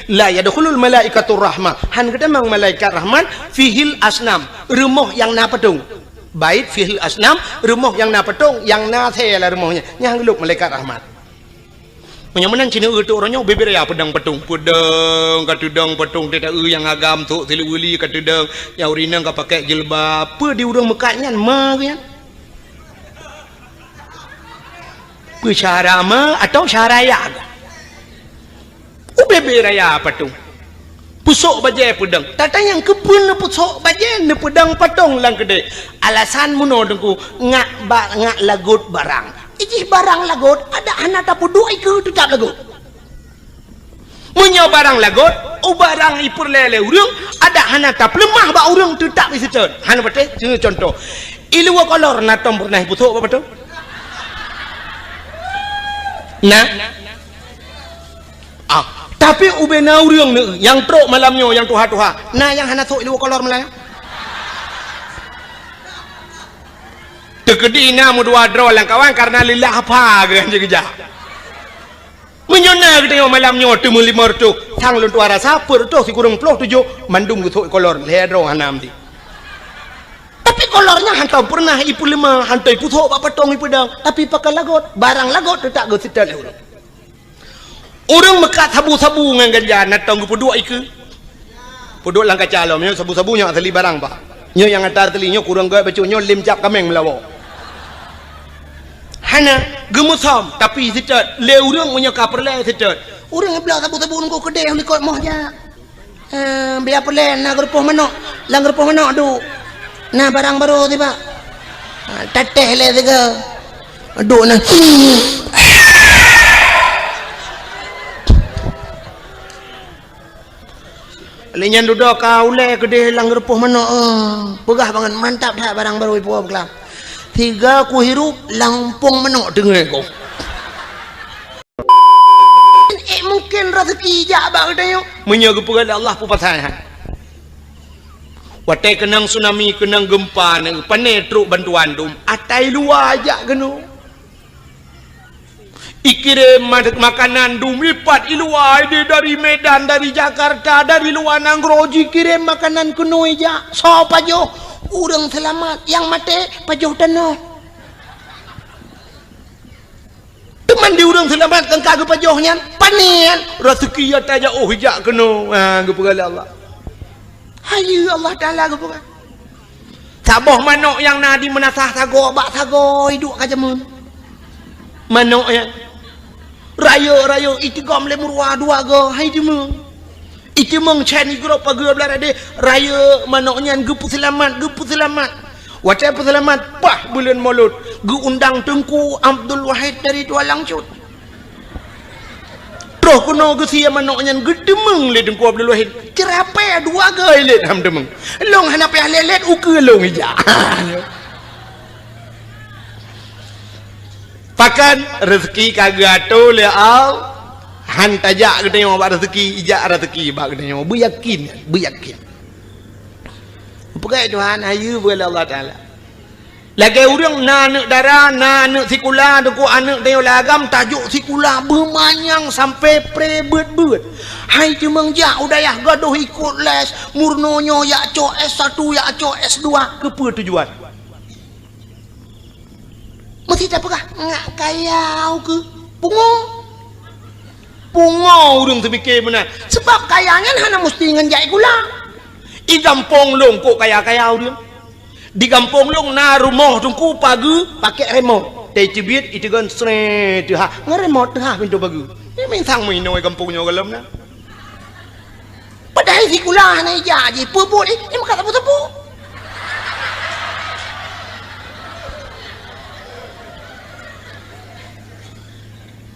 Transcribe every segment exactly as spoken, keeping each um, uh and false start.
La yadkhulul malaikatur rahmah. Han geutamong malaikat rahmat fihil asnam, rumoh nyang na patong. Bait fihil asnam, rumoh nyang na patong, nyang na asèe lam rumoh nyan. Nyan han geulhôk malaikat rahmat. Meunyoe meunan cit, na eu teuk uroe nyoe bèe-bèe raya peudong patong. Peudong ka teudong patong, teuta eu nyang agam, sôk sileubeuet ka teudong, nyang ureueng inong ka pakèk jilbab. Peue di ureueng meukat nyan, ma geuh nyan? Peue syara ma atau syara ya? Ubé-bé raya patong. Peusôk bajèe peudong. Tatanyong keupeue neupeusôk bajèe neupeudong patong lam keudè. Alasan meunoe Teungku, ngak ba-, ngak lagot barang. Ijih barang lagot, adak hana tapeuduek ikeue teutap lagot. Meunyoe barang lagot, u barang ipeureulèe lé ureueng, adak hana tapeuleumah bak ureueng teutap iseutôt. Hana patéh, contoh. Iluwa kolor na tom peureunah ipeusôk bak patong? Na? Ah, tapi ubé na ureueng neu nyang trok malam nyoe nyang tuha-tuha. Na nyang hana sôk iluwa kolor malam nyoe? Teukeudi na meudua droe lam kawan karena leulah apa geuh jih geujak. Meunyoe na geutanyoe malam nyoe teuma limong reutôh, sang lôn tuan rasa peuet reutôh sikureueng ploh tujoh mandum geusôk ikolor, lhèe droe hana meuti. Tapi kolor nyan hantom peureunah ipeuleumah, hantom ipeusôk bak patong ipeudong, tapi pakon lagot, barang lagot teutap geuseutôt lé ureueng. Ureueng meukat sabu-sabu ngon ganja, na tom geupeuduek ikeue. Peuduek lam kaca lom, nyoe sabu-sabu nyoe asli barang, Pak. Nyoe nyang ata asli, nyoe kureueng gèt bacut, nyoe lem cap kaméng meulawa. Hana, geumeusom, tapi seutôt. Lé ureueng meunyoe ka peureulèe seutôt. Ureueng bloe sabu-sabu ngon keudéh likot moh jak. Eh, biar peureulèe na geurupoh manok. Lam geurupoh manok duek. Na barang barô tibak. Ha, tatéh lé sigoe. Duek na. Lé nyan dudoe ka ulèe keudéh lam geurupoh manok, eh. Peugah bangat, mantap that barang barô ipuwoe beukeulaam. Sigoe kuhirup lam umpung manok teungoh ku. Eh, mungken raseuki jak bak geutanyoe. Meunyoe geupeugah lé Allah peue pasai han. Watèe keunong tsunami, keunong geumpa neu, pané trok bantuan dum, ata i luwa jak keunoe. Ikirém ma-, makanan dum ipat i luwa, ideh dari Medan, dari Jakarta, dari luwa nanggroe jikirém makanan keunoe jak. Soe pajoh? Ureueng seulamat. Nyang maté pajoh tanoh. Teuma di ureueng seulamat nyang ka geupajoh nyan, pané nyan, raseuki ata jak, oh, jak keunoe. Ha, geupeugah lé Allah. Hayeue Allah Taala geupeugah. Saboh manok nyang na di meunasah sagoe bak sagoe iduek ka jameun. Manok nyan. Rayeuk-rayeuk iteugom lé meuruwa dua goe, hai teumeung. Iteumong chan igrob pageue blah radeh, rayeuk manok nyan geupeuseulamat, geupeuseulamat. Watèe peuseulamat, paih buleuen Molot, geuundang Teungku Abdul Wahid dari Tualang Cut. Troh keunoe geusie manok nyan geuteumeung lé Teungku Abdul Wahid. Ceurapée dua goe lét han teumeung. Lôn hana payah lé-lét ukeue lôn ijak. Pakon? Raseuki ka geuatoe lé Allah. Han tajak geutanyoe bak raseuki, ijak raseuki bak geutanyoe. Beuyakin, beuyakin. Peugah Tuhan, hayeue beu lé Allah Taala. Lagèe ureueng na aneuk dara, na aneuk sikula, teungku aneuk tanyoe lam agam tajok sikula beumanyang sampai pre beuet-beuet. Hai teumeung jak u dayah gadoh ikot les, meurunoe nyoe jak cok S satu, jak cok S dua, keupeue tujuan? Meusti tapeugah, ngak kaya ukeue. Pungo. Pungo ureueng teupike meunan. Sebab kaya nyan hana meusti ngon jak sikula. I gampông lôn kok kaya-kaya ureueng. Di gampông lôn na rumoh teungku pageue pakèk remot. Teucibiet iteugon srét teuhah. Ngon remot teuhah pintoe pageue. Nyan mantong meuinoe gampông nyoe gohlom na. Padahai sikula hana ijak jih, peue buet jih, jih meukat sapeue-sapeue.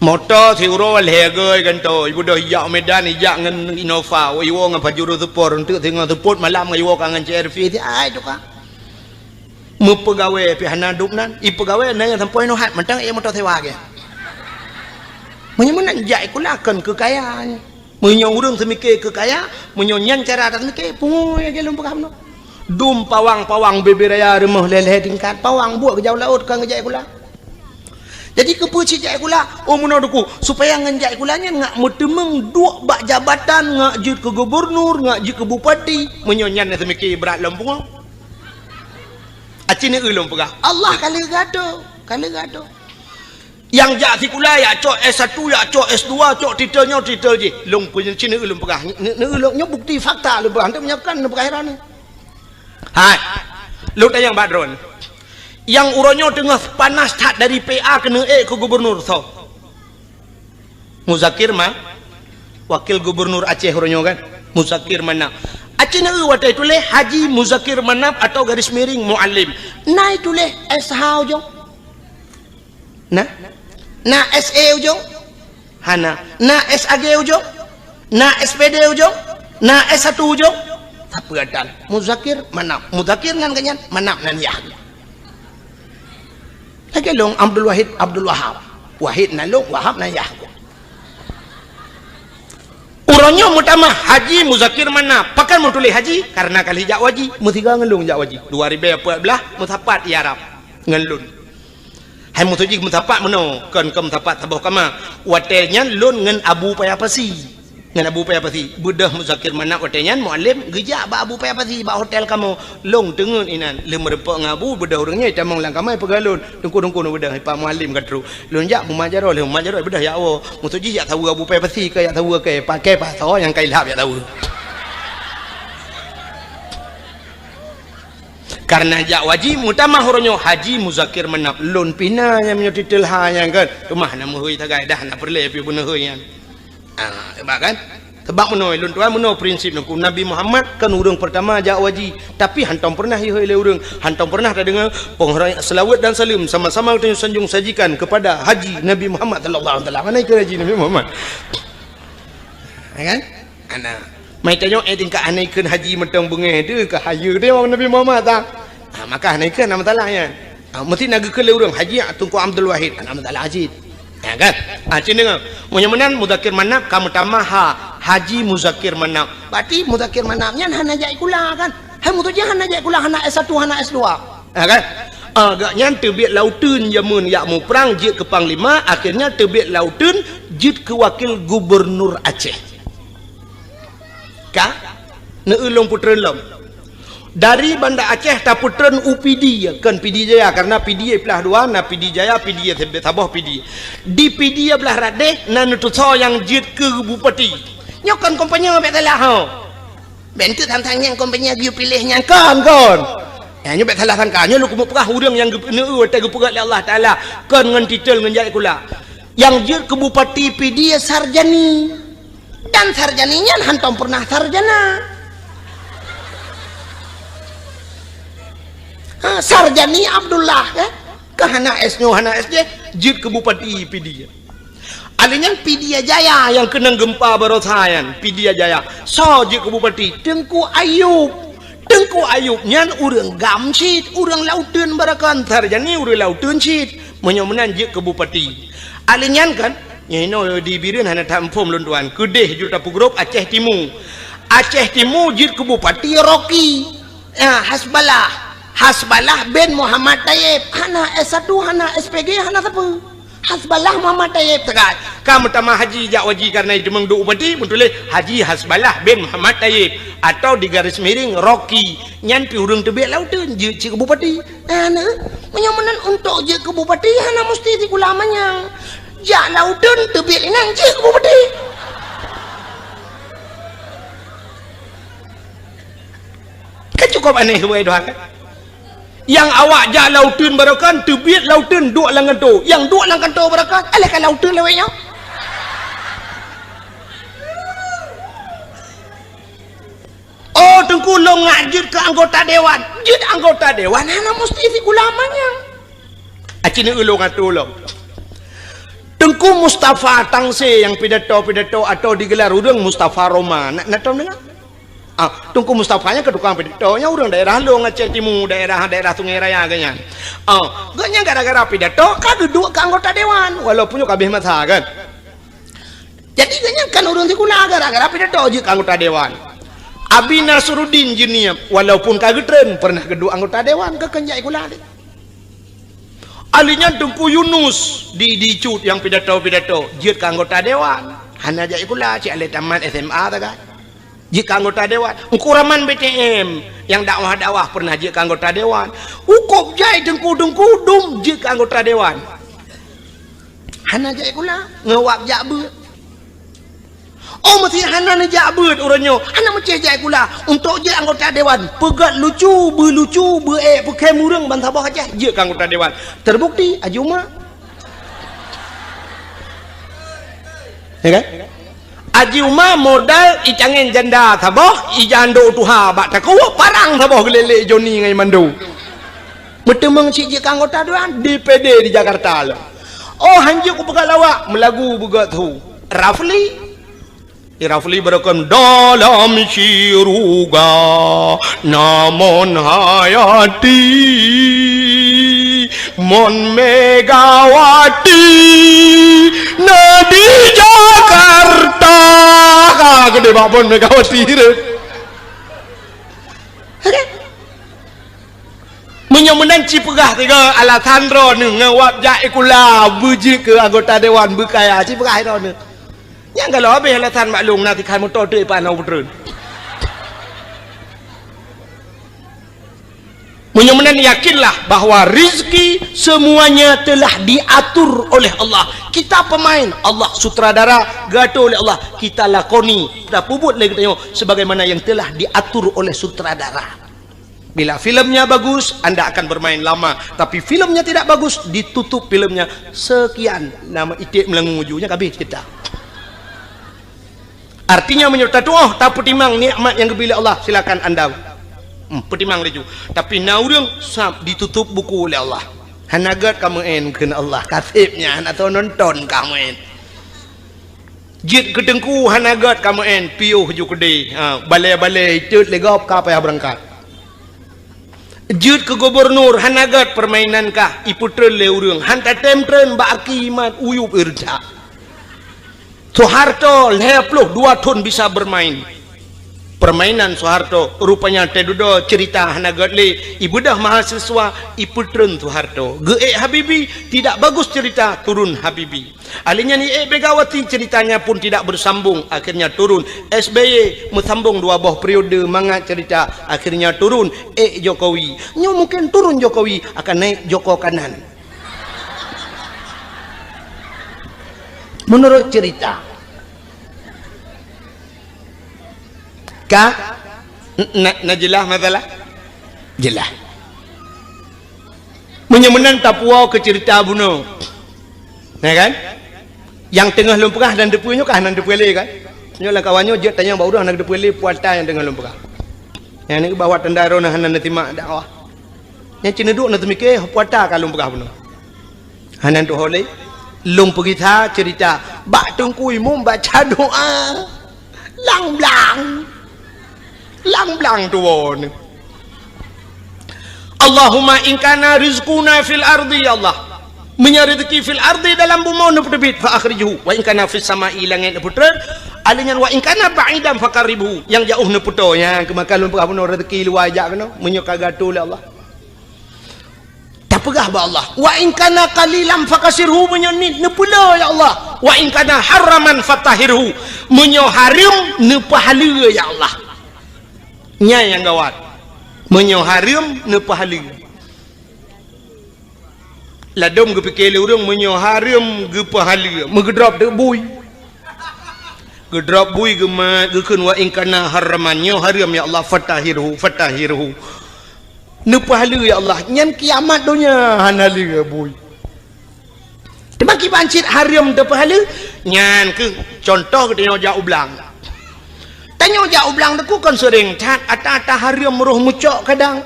Moto siuroe lhèe goe gantoe, ibeudôh ijak Medan, ijak ngon Innova, iwoe ngon Pajero Sport, eunteuk singoh seupôt malam ngon iwoe ka ngon C R V, si ai tukang. Meupeugawée pih hana dum nan, ipeugawée na nyang sampoe inoe hat, mantong ék moto sewa geuh. Meunyoe meunan jak sikula kon keu kaya nyan. Meunyoe ureueng seumike keu kaya, meunyoe nyan cara taseumike, pungo lagèe lôn peugah bunoe. Dum pawang-pawang bèe-bèe raya rumoh lhèe-lhèe tingkat, pawang buet geujak u laôt kon geujak sikula. Jadi keupeue cit jak sikula? Oh, meunoe Teungku, supaya ngon jak sikula nyan ngat meuteumeung duek bak jabatan, ngat jeuet keu gubernur, ngat jeuet keu bupati. Meunyoe nyan na seumike brat lom pungo. Aci neueu lôn peugah, Allah ka lheueh geuatoe, ka lheueh geuatoe. Nyang jak sikula, jak cok S satu, jak cok S dua, cok titel nyoe, titel jih. Lôn pun ci neueu lôn peugah, ne-, neueu lôn nyoe bukti fakta lôn peugah, hana meunyoe kon lôn peugah hiran. Hai. Lôn tanyong bak droeneuh. Nyang uroe nyoe teungoh panas that dari P A keuneuk ék keu gubernur soe? Muzakir Ma-, Wakil Gubernur Aceh uroe nyoe kan? Muzakir Manaf. Aci neueu watée tuléh Haji Muzakir Manaf atau garis miring Muallim. Na tuléh S H ujong? Na? Na S E ujong? Hana. Na S A G ujong? Na S P D ujong? Na S satu ujong? Tapi ada Muzakir Manaf. Muzakir ngan geuhnyan, Manaf nan yah. Lagée lôn Abdul Wahid, Abdul Wahab. Wahid nan lôn, Wahab nan yah. Uroe nyoe meutamah Haji Muzakir Manaf. Pakon meutuléh Haji? Karena ka lheueh jak waji. Meusigoe ngon lôn jak waji. Dua ribée peuet blaih meusapat i Arab ngon lôn. Hai meutuju meusapat meunoe, kon keu meusapat saboh kama. Watée nyan lôn ngon Abu Paya Pasi. Ngon Abu Paya Pasi. Beudôh Muzakir Manaf watée nyan Muallim geujak bak Abu Paya Pasi bak hotel kamoe. Lôn teungeut inan, lheueh meurumpok ngon Abu, beudôh ureuëng nyan jitamong lam kama peugah lôn, "Teungku, Teungku, neubeudôh, Pak Muallim ka trok." Lôn jak mumajaroh, lheueh mumajaroh beudôh jak woe. Meutuju jak saweue Abu Paya Pasi, ka jak saweue keu, pakai pasoe nyang ka ilhab jak saweue. Karena jak waji meutamah uroe nyoe Haji Muzakir Manaf, lôn pih na nyang meunyoe titel ha nyang kan. Teuma hana meuhôi sagai dah, hana peureulée pih beuneuhôi nyan. Ah, hebat kan? Sebab meunoe lôn tuan, meunoe prinsip Teungku, Nabi Muhammad kan ureuëng pertama jak waji, tapi hantom pernah ihôi lé ureuëng, hantom pernah tadeungoe penghormatan, selawat dan salam sama-sama geutanyoe sanjong sajikan kepada Haji Nabi Muhammad sallallahu alaihi wasallam. Mana ikut Haji Nabi Muhammad? Ya kan? Ana. Mai tanyoe, eh, tingkat hana ikheun haji mantong beungéh teuh, ka hayeue teuh awak Nabi Muhammad ta. Ha, maka hana ikheun, hana masalah nyan. Ha, meusti na geukheun lé ureuëng, Haji Teungku Abdul Wahid, hana masalah cit. Ya kan? Ha, cit deungoe. Meunyoe meunan, Muzakir Manaf ka meutamah ha, Haji Muzakir Manaf. Berarti Muzakir Manaf nyan hana jak sikula kan? Hai meutuju hana jak sikula, hana S satu, hana S dua. Ha kan? Ah, gobnyan teubiet lauteun jameun jak muprang jeuet keu panglima, akhirnya teubiet lauteun jeuet keu wakil gubernur Aceh. Ka? Neueu lôn peutreun lom. Dari Banda Aceh tapeutreun u Pidie, kon Pidie Jaya, karena Pidie plah dua, na Pidie Jaya, Pidie Sebe-, saboh Pidie. Di Pidie blah rot deh na neutusoe nyang jeuet keu bupati. Nyoe kon kompanye bék salah ho. Bék teuk sang-sang nyang kompanye geuyue piléh nyan kon, kon. Ya, nyoe bék salah sangka. Nyoe lôn keumeung peugah ureuëng nyang geup-, neueu watée geupeugét lé Allah Taala kon ngon titel ngon jak sikula. Nyang jeuet keu bupati Pidie Sarjani. Dan Sarjani nyan hantom pernah sarjana. Ha, Sarjani Abdullah, eh? Ka hana S nyoe, hana S jih, jeuet keu bupati Pidie. Alèh nyan Pidie Jaya nyang keunong geumpa baroesa nyan, Pidie Jaya. Soe jeuet keu bupati? Teungku Ayub. Teungku Ayub nyan ureuëng GAM cit, ureuëng lauteun barokon, Sarjani ureuëng lauteun cit. Meunyoe meunan jeuet keu bupati. Alèh nyan kan, nyoe inoe di Bireuen hana that muphom lôn tuan. Keudeh jeuet tapeugrôp Aceh Timu. Aceh Timu jeuet keu bupati Rocky. Ya, Hasballah. Hasballah bin Muhammad Tayyib. Hana S satu, hana S P G, hana sapeue. Hasballah Muhammad Tayyib teuka. Ka meutamah haji jak waji karena jiteumeung duek bupati, meutuléh Haji Hasballah bin Muhammad Tayyib atau di garis miring Rocky. Nyan pih ureuëng teubiet lauteun jeuet cit keu bupati. Nah, nah. Meunyoe meunan untuk jeuet keu bupati hana musti sikula manyang. Jak lauteun teubiet inan jeuet keu bupati. Kan cukup aneh subai dua kan? Nyang awak jak lauteun barokon, teubiet lauteun duek lam kantô. Nyang duek lam kantô barokon, alèh ka lauteun lawét nyoe. Oh, Teungku lôn ngat jeuet keu anggota dewan. Jeuet anggota dewan hana musti sikula manyang. Aci neueu lôn atô lom. Teungku Mustafa Tangse nyang pidato-pidato atau digelar ureuëng Mustafa Roma. Na, na tom deungoe? Ah, Teungku Mustafa nyan keu tukang pidato, nyan ureuëng daerah lôn Aceh Timu, daerah, daerah Sungai Raya geuhnyan. Ah, geuhnyan gara-gara pidato ka geuduek keu anggota dewan, walaupun nyoe ka abéh masa kan. Jadi geuhnyan kan ureuëng sikula, gara-gara pidato jeuet keu anggota dewan. Abi Nasruddin Juniab, walaupun ka geutreun, pernah geuduek anggota dewan, keu kheun jak sikula deh. Ahli nyan Teungku Yunus di, di Cut nyang pidato-pidato, jeuet keu anggota dewan. Hana jak sikula, cit lé tamat S M A sagai. Jeuet keu anggota dewan. Teungku Rahman B T M nyang dakwah-dakwah pernah jeuet keu anggota dewan. Ukôb jai teungku-teungku dum jeuet keu anggota dewan. Hana jak sikula, ngon wab jak beuet. Oh, meusé hana neujak beuet uroe nyoe, hana meucéh jak sikula. Untuk jeuet anggota dewan, peugét lucu, beulucu, beuék, peukhém ureueng ban saboh Aceh, jeuet keu anggota dewan. Terbukti, Haji Uma. Ya kan? Haji Uma modal icangén janda saboh, ijandô tuha bak takue, parang saboh geulélé Joni ngon Mando. Meuteumeung cit jeuet keu anggota dewan, D P D di Jakarta lom. Oh, hanjeuet kupeugah lawak, meulagu beugét su. Rafli. Rafli beureukom dalam syuruga, na Mon Hayati, Mon Megawati, na di Jakarta. Ka geude bak Mon Megawati rot. Meunyoe meunan ci peugah tiga alasan droeneuh ngon wab jak sikula, beujeuet keu anggota dewan beukaya, ci peugah droeneuh. Nyang galak habéh alasan maklum na tikhan moto teuk ipan na peutreun. Meunyoe meunan yakinlah bahwa rizki semuanya telah diatur oleh Allah. Kita pemain, Allah sutradara, geuatur oleh Allah. Kita lakoni, tapeubuet lé geutanyoe sebagaimana yang telah diatur oleh sutradara. Bila filmnya bagus, anda akan bermain lama. Tapi filmnya tidak bagus, ditutup filmnya. Sekian nama iték meulangô ju, nyan ka habéh cerita. Artinya, meunyoe tatuoh, tapeutimang nikmat nyang geubri lé Allah, silakan anda, hmm, peutimang laju. Tapi na ureueng sab ditutup buku lé Allah. Hana gét kamoe en kheun Allah, kaseb nyan atau nonton kamoe en. Jeuet keu teungku hana gét kamoe en, piôh ju keudeh. Ha, balée-balée itot lé gob ka payah beurangkat. Jeuet keu gubunur hana gét, peurmainan kah ipeutreun lé ureueng, han tatem treun bak aki mat uyueb irja. Soeharto lhée ploh dua thon bisa bermain. Permainan Soeharto, rupanya teududoe cerita hana gét lé, ibeudoh mahasiswa, ipeutreun Soeharto. Geuék Habibie, tidak bagus cerita, turun Habibie. Ahli nyan iék Megawati, ceritanya pun tidak bersambung, akhirnya turun. S B Y meusambong dua boh periode mangat cerita, akhirnya turun. Ék Jokowi. Nyoe mungkin turun Jokowi, akan naik Joko Kanan. Menurut cerita. Ka? Na, na jeulaih masalah? Jeulaih. Meunyoe meunan tapuwoe keu ceurita bunoe. Na kan? Nyang teungoh lôn peugah hana teupeue nyoe ka hana teupeue lé kan? Nyoe lam kawan nyoe jeuet tanyong bak ureueng hana teupeue lé puata nyang teungoh lôn peugah. Nyang neukeubah wat tanda droeneuh hana neusimak dakwah. Nyang cit neuduek na teumike puata ka lôn peugah bunoe. Hana tuho lé. Lôn peugisa ceurita bak Teungku Imum baca doa. Lang blang. Lang blang tuwoe nyoe. Allahumma in kana rizquna fil ardi, ya Allah. Meunyoe rezeki fil ardi dalam bumoe neupeuteubiet, fa akhrijhu. Wa in kana fis sama'i, langét neupeutreun. Alèh nyan wa in kana ba'idan faqarribhu. Nyang jaoh neupeutoe, nyang keumakan lôn peugah bunoe rezeki luwa jak keunoe. Meunyoe ka geuatoe lé Allah. Tapeugah bak Allah, "Wa in kana qalilan fakasirhu," meunyoe niet neupeule, ya Allah. "Wa in kana haraman fatahhirhu," meunyoe hareuem neupeuhaleue, ya Allah. Nyan nyang gawat. Meunyoe hareuem neupeuhaleue. Ladôm geupike lé ureueng meunyoe hareuem geupeuhaleue, meugeudrop teuk bui. Geudrop bui geumat, geukheun, "Wa in kana haraman," nyoe hareuem, ya Allah, "fatahhirhu, fatahhirhu." Neupeuhaleue, ya Allah, nyan kiamat donya hana lé bui. Teuma kiban cit hareuem teupeuhaleue, nyan keuh contoh geutanyoe jak u blang. Tanyoe jak u blang teungku kon seuring that, ata-ata hareuem roh meucok kadang.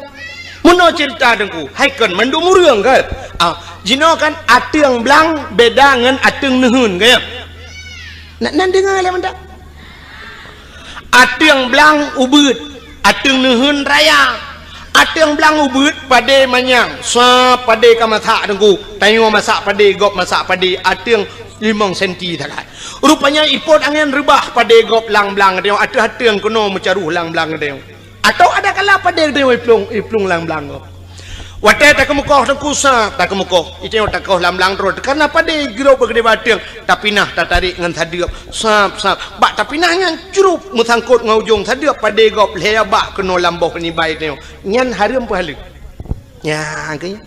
Meunoe ceurita teungku, hai kon mandum ureueng kan? Ah, jinoe kan ateueng blang beda ngon ateueng neuheun, kan ya? Na, na deungoe lé mantap. Ateueng blang ubeuet, ateueng neuheun raya. Ateueng blang ubeuet padé manyang, sa padé ka masak teungku. Tanyoe masak padé, gob masak padé, ateueng limong senti sagai. Rupanya ipot angén reubah padé gob lang blang geutanyoe, ateueh ateueng keunoe meucaroh lang blang geutanyoe. Atau ada kala padé geutanyoe iplueng, iplueng lang blang gob. Watée takeumeukoh teungku sab, takeumeukoh. Itanyoe takoh lam blang droe. Karna padé grob beugedé bateueng, tapinah tatarék ngon sadeueb. Sab, sab. Bak tapinah nyan crup meusangkot ngon ujong sadeueb padé gob lhée bak keunoe lam boh nibai tanyoe. Nyan hareuem peuhaleue. Nyan keuh nyan.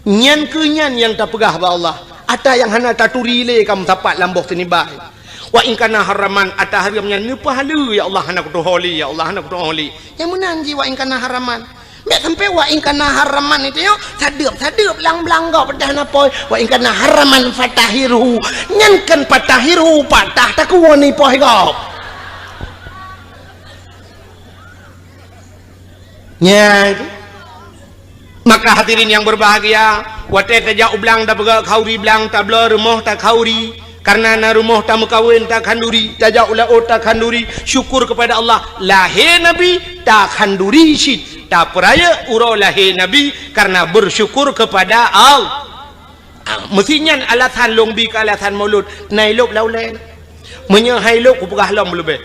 Nyan keuh nyan nyang tapeugah bak Allah. Ata nyang hana taturi lé ka meusapat lam boh sinibai. Wa in kana haraman, ata hareuem nyan neupeuhaleue, ya Allah, hana kutuho lé, ya Allah, hana kutuho lé. Nyang meunan jih wa in kana haraman. Bék sampai wa in kana haraman itu yo, sadeueb-sadeueb lam blang gob peudah na poi. Wa in kana haraman fatahirhu. Nyan kan fatahirhu, patah takue ni poi gob. Nya itu. Maka hadirin yang berbahagia, watée tajak u blang tapeugah khauri blang, tabloe rumoh takhauri, karna na rumoh tameukawen takhanduri, tajak u laôt takhanduri, syukur kepada Allah, lahé Nabi takhanduri cit, tapeurayeuk uroe lahé Nabi karna bersyukur kepada Allah. Ah, meusi nyan alasan lôn bi keu alasan Maulud, na ilôb lam ulée. Meunyoe hai lôb kupeugah lom leubeh.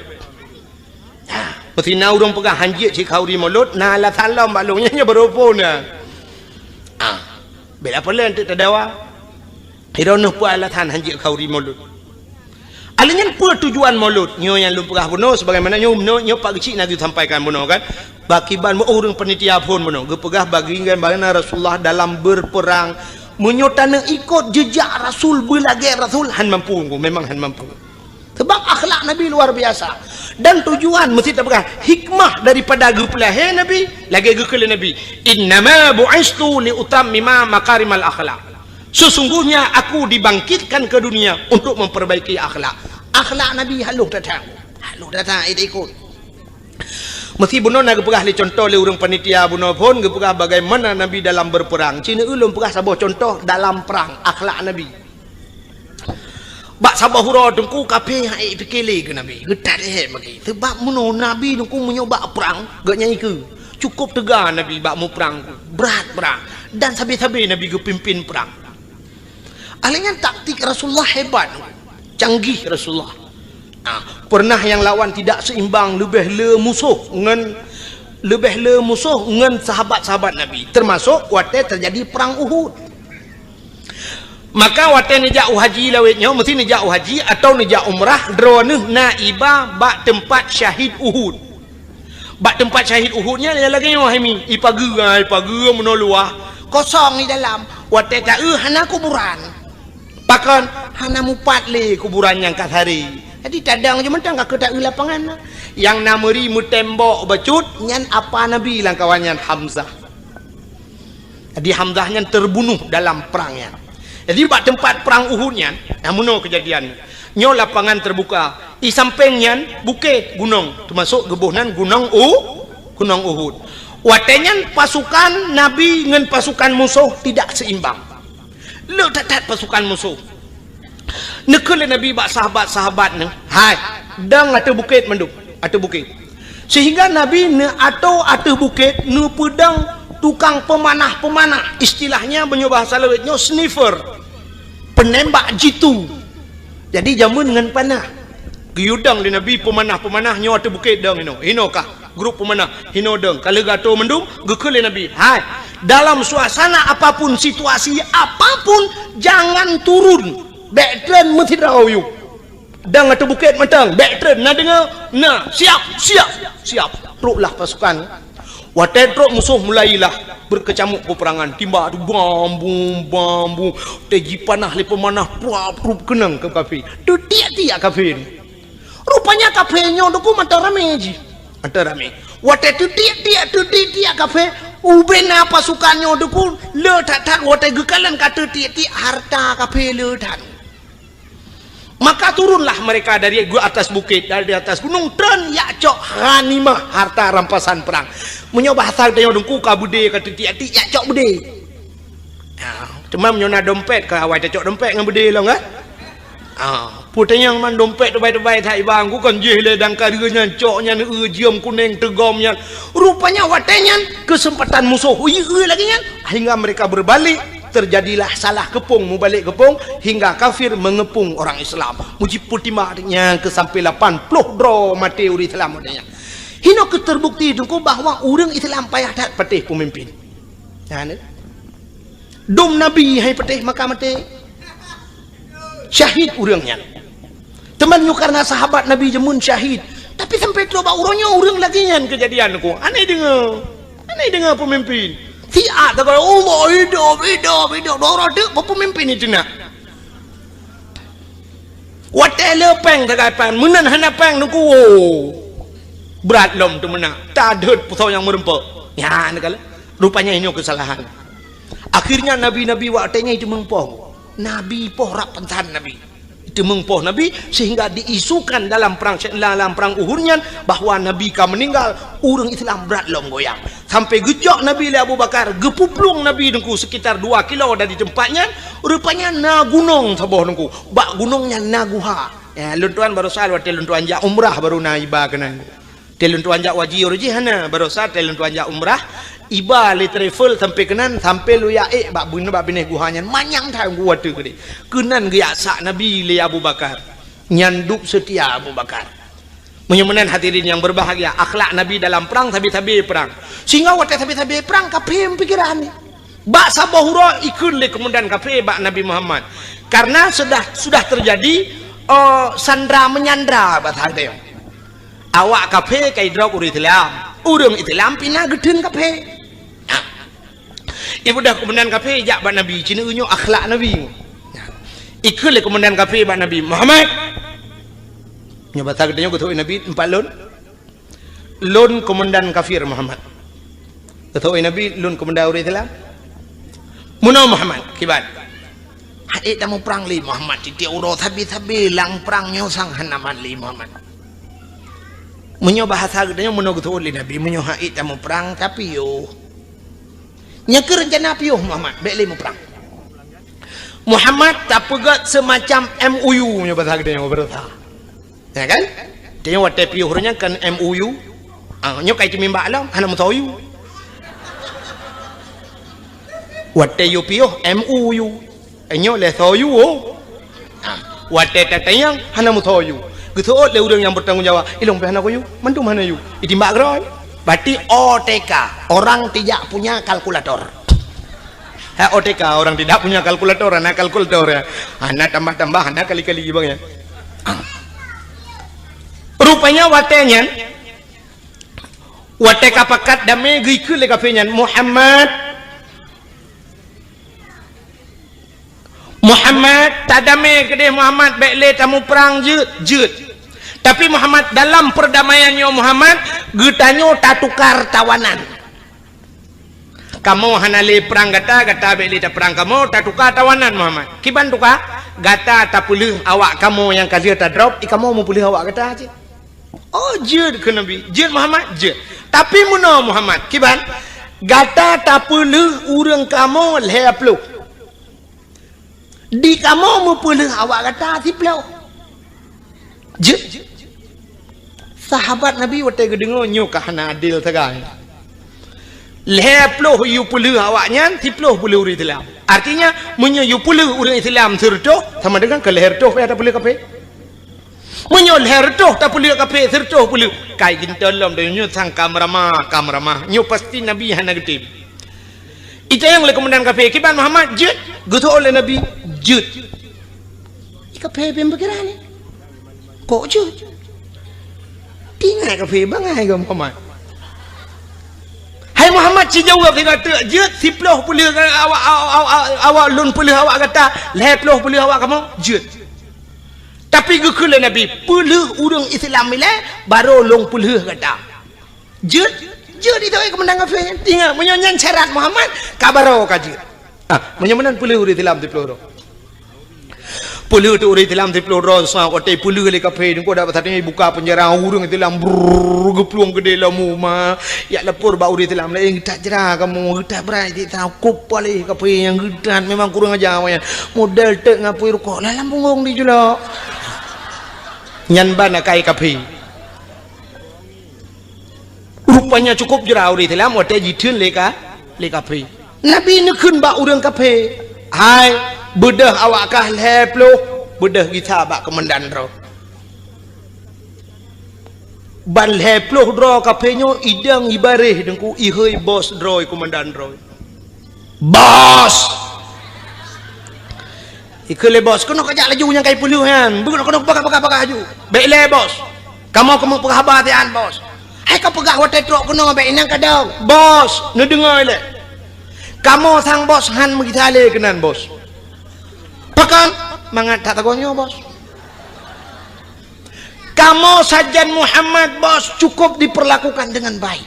Ha, meusi na ureuëng peugah hanjeuet cit khauri Maulud, na alasan lom bak lôn nyan, nyan baroe phon na. Ah, bela peulén teuk tadawa. Droeneuh peue alasan hanjeuet khauri Maulud? Alèh nyan peue tujuan Maulud? Nyoe nyang lôn peugah bunoe sebagaimana nyoe, nyoe, nyoe Pak Geuchik na geusampaikan bunoe kan. Bak kiban ureuëng panitia phon bunoe geupeugah bagi bagaimana Rasulullah dalam berperang. Meunyoe taneuk ikot jejak Rasul, beulagée Rasul, han mampu, memang han mampu. Sebab akhlak Nabi luar biasa. Dan tujuan meusti tapeugah hikmah daripada geupeulahé Nabi, lagée geukheun lé Nabi, "Innama bu'istu li utammima makarimal akhlak." Sesungguhnya aku dibangkitkan ke dunia untuk memperbaiki akhlak. Akhlak Nabi halôh that-that. Halôh that-that, ikot. Meusi bunoe na geupeugah lé contoh lé ureuëng panitia bunoe phon geupeugah bagaimana Nabi dalam berperang. Cina ulôn peugah saboh contoh dalam perang, akhlak Nabi. Bak saboh uroe teungku kafé hai pike lé keu Nabi. Geutat lé hai bagi. Sebab meunoe Nabi teungku meunyoe bak prang, geuh nyan ikeue. Cukup teuga Nabi bak muprang. Brat prang. Dan sabe-sabe Nabi geupimpin prang. Alèh nyan taktik Rasulullah hebat. Canggih Rasulullah. Ah, pernah nyang lawan tidak seimbang leubeh le musoh ngon leubeh le musoh ngon sahabat-sahabat Nabi. Termasuk watèe terjadi perang Uhud. Maka watèe neujak u haji lawét nyoe, meusti neujak u haji atawa neujak umrah, droeneuh na iba bak teumpat syahid Uhud. Bak teumpat syahid Uhud nyan lagèe nyoe hai mi, ipageue, ipageue meunoe luwah, kosong di dalam. Watèe taeu hana kuburan. Pakon? Hana mupat lé kuburan nyang ka saré. Jadi tadong jih mantong ka keu taeu lapangan. Nyang na meuri meutembok bacut nyan apa Nabi lam kawan nyan Hamzah. Jadi Hamzah nyan terbunuh dalam perang nyan. Jadi bak teumpat perang Uhud nyan, nah meunoe keujadian. Nyoe lapangan terbuka. Di sampéng nyan bukét, gunong, teumasok geuboh nan gunong U, gunong Uhud. Watèe nyan pasukan Nabi ngon pasukan musoh tidak seimbang. Le that-that pasukan musoh. Neukheun lé Nabi bak sahabat-sahabat neuh, "Hai, dong ateueh bukét mandum, ateueh bukét." Sehingga Nabi neuatoe ateueh bukét neupeudong tukang peumanah-peumanah, istilahnya meunyoe bahasa lawét nyoe sniper, penembak jitu. Jadi jameun ngon panah. Geuyue dong lé Nabi peumanah-peumanah nyoe ateueh bukét dong inoe. Inoe kah grup peumanah, inoe dong. Ka lheueh geuatoe mandum, geukheun lé Nabi, "Hai, dalam suasana apapun, situasi apapun, jangan turun. Bèk treun meusidroe yue." Dong ateueh bukét mantong, bèk treun, na deungoe? Na, siap, siap, siap. Troklah pasukan. Watèe trok musoh mulailah beukeucamuk peuperangan, timbak tu bam bum, bam bum. Watèe jipanah lé peumanah, pruap, pruap keunong keu kafé. Teutiek-tiek kafé. Rupanya kafé nyoe dukung mantong ramé jih. Mantong ramé. Watèe teutiek-tiek, teutiek-tiek kafé, ubena pasukan nyoe dukung le that-that watèe geukalon ka teutiek-tiek harta kafé le that. Maka turunlah mereka dari gu-, atas bukét, dari atas gunong, treun jak cok ghanimah, harta rampasan perang. Meunyoe bahasa tanyoe dengku ka beudé ka teutiek-tiek, jak cok beudé. Ha, teuma meunyoe na dompet, ka awai tacok dompet ngon beudé lom, kan? Ha, peue tanyong man dompet teubai-teubai that iba, ku kon jih lé dan ka deuh nyan cok nyan, eu, jeuem kuneng teugom nyan. Rupanya watèe nyan keuseumpatan musoh, ui, eu lagèe nyan, hingga mereka berbalik. Terjadilah salah keupông, mubalek keupông, hingga kafir mengepung orang Islam. Mujib peutimang nyang keu sampai lapan ploh droe maté ureueng Islam watèe nyan. Hinoe keuh terbukti teungku bahwa ureueng Islam payah that patéh peumimpin. Nyan, eh. Dum Nabi hai patéh maka maté. Syahid ureuëng nyan. Teuma nyoe karena sahabat Nabi jameun syahid. Tapi sampai troh bak uroe nyoe ureuëng lagée nyan keujadian ku. Aneh deungoe. Aneh deungoe peumimpin. Siat sagai Allah hidup, hidup, hidup. Dua ratus peumimpin itu nak. Watée le péng sagai péng, meunan hana péng nungku. Brat lom teumeunak. Tadeuet pusoe nyang meureumpok. Nyan kala. Rupanya inoe keusalahan. Akhirnya nabi-nabi watée nyan itu meupoh. Nabi poh rap pansan nabi. Itu meupoh nabi sehingga diisukan dalam perang dalam perang Uhud nyan bahwa nabi ka meninggal, ureuëng Islam brat lom goyang. Sampai geucok nabi lé Abu Bakar, geupuplueng nabi nungku sekitar dua kilo dari tempat nyan, rupanya na gunong saboh nungku. Bak gunong nyan na guha. Ya, lôn tuan barosa watée lôn tuan jak umrah baru na iba keunan. Tée lôn tuan jak haji ureuëng jih hana, barosa tée lôn tuan jak umrah, iba lé travel sampai keunan, sampai lôn yaék bak beuneuh bak binéh guha nyan manyang that gua teuk deh. Keunan geujak sak nabi lé Abu Bakar. Nyan dub seutia Abu Bakar. Meunyoe meunan hadirin yang berbahagia, akhlak nabi dalam perang sabe-sabe perang. Sehingga watée sabe-sabe perang kafé pikiran ni. Bak saboh uroe ikheun lé komandan kafé bak Nabi Muhammad. Karena sudah sudah terjadi uh, sandra menyandra bahasa kita. Awak kafé kai drop ureuëng Islam. Ureuëng Islam pina geuteun kafé. Nah. Ibu dah komandan kafé jak bak Nabi, cina nyoe akhlak Nabi. Nah. Ikheun lé komandan kafé bak Nabi, Muhammad. Nyoe bahasa kita nyoe geutuek Nabi empat lon. Lôn komandan kafir Muhammad. Kata oi Nabi, lôn komandan ureuëng Islam. Meunoe Muhammad, kiban. Hai tamu perang lé Muhammad, titik uroe sabe-sabe lam perang nyoe sang hana mat lé Muhammad. Meunyoe bahasa geutanyoe meunoe geuteuôt lé Nabi, meunyoe hai tamu perang tapi yo. Nyang keu rencana piôh Muhammad, bék lé muprang. Muhammad tapeugét semacam M O U meunyoe bahasa geutanyoe beureusa. Ya kan? Tanyoe watée piôh ureuëng nyan kan M O U. Ah, nyoe kai ceumimbak lom, hana meusoe U. Watée yue piôh M O U. Nyoe lé soe U. Ah, watée tatanyong, hana meusoe U. Geuseuôt lé ureuëng nyang bertanggung jawab, ilong pih hana kuyue, mandum hana yue. Itimbak keudroe. Berarti O T K, orang tidak punya kalkulator. Ha, O T K, orang tidak punya kalkulator, hana kalkulator ya. Hana tambah-tambah, hana kali-kali bang ya. Rupanya watée nyan, watée ka pakat damé geukheun lé kafé nyan, Muhammad, Muhammad, tadamé keudeh Muhammad, bék lé tamuprang jeuet, jeuet. Tapi Muhammad, dalam perdamaian nyoe Muhammad, geutanyoe tatukar tawanan. Kamoe hana lé prang gata, gata bék lé taprang kamoe, tatuka tawanan Muhammad. Kiban tuka? Gata tapeuleueh awak kamoe nyang ka lheueh tadrop, i kamoe meupeuleueh awak gata cit. Oh, jeuet keu Nabi. Jeuet Muhammad, jeuet. Tapi meunoe Muhammad, kiban? Gata tapeuleueh ureuëng kamoe lhée ploh. Di kamoe meupeuleueh awak gata siploh. Jeuet. Sahabat Nabi watée geudeungoe nyoe ka hana adil sagai. Lhée ploh yue peuleueh awak nyan, siploh peuleueh ureuëng Islam. Artinya, meunyoe yue peuleueh ureuëng Islam seureutôh, sama dengan keu lhée reutôh pih tapeuleueh kafé. Meunyoe lhée reutôh tapeuleueh kafé, seureutôh peuleueh, kai geuntôn lom donya nyoe sang ka meuramah, ka meuramah. Nyoe pasti Nabi hana geutem. Itanyong lé komandan kafé, "Kiban Muhammad jeuet?" Geuseuôt lé Nabi, "Jeuet." I kafé beupikiran ni. Kok jeuet? Tingat kafé bangai keu Muhammad. "Hai Muhammad, sijaweueb sigoe teuk jeuet, siploh peuleueh awak, awak, awak, awak lôn peuleueh awak gata, lhée ploh peuleueh awak kamoe, jeuet." Tapi geukheun lé Nabi, "Peuleueh ureuëng Islam ilée, barô lôn peuleueh gata." Jeuet, jeuet itu komandan kafé. Ingat, meunyoe nyan syarat Muhammad, ka barô ka jeuet. Ah, meunyoe meunan peuleueh ureuëng Islam siploh droe. Peuleueh teuh ureuëng Islam siploh droe, sa watée peuleueh lé kafé, nyoe dak saténg buka penjara ureuëng Islam brrr, geuplueng keudeh lom uma. Jak lapor bak ureuëng Islam laén, "Geutak jra kamoe, geutak brat cit sa kup paléh kafé nyang geutak memang kurang aja awaknyan. Model teuk ngapui rukok lam punggong dijulok." Nyan ban akai kafé. Rupanya cukup jra ureuëng Islam watée jitheun lé ka, lé kafé. Nabi neukheun bak ureuëng kafé, "Hai, beudôh awak kah lhée ploh, beudôh gisa bak komandan droe." Ban lhée ploh droe kafé nyoe idong ibaréh deungku ihôi bos droe komandan droe. "Bos, Ikheun lé bos, "Keunoe kajak laju nyang ka ipeulheueh nyan. Beukeunong keunoe peugah-peugah-peugah laju." "Bék lé bos. Kamoe keumeung peugah haba sian bos." "Hai kapeugah watée trok keunoe bék inong kadong." "Bos, neudeungoe lé. Kamoe sang bos han meugisa lé keunan bos." "Pakon?" "Mangat that tagoe nyoe bos. Kamoe sajan Muhammad bos cukup diperlakukan dengan baik.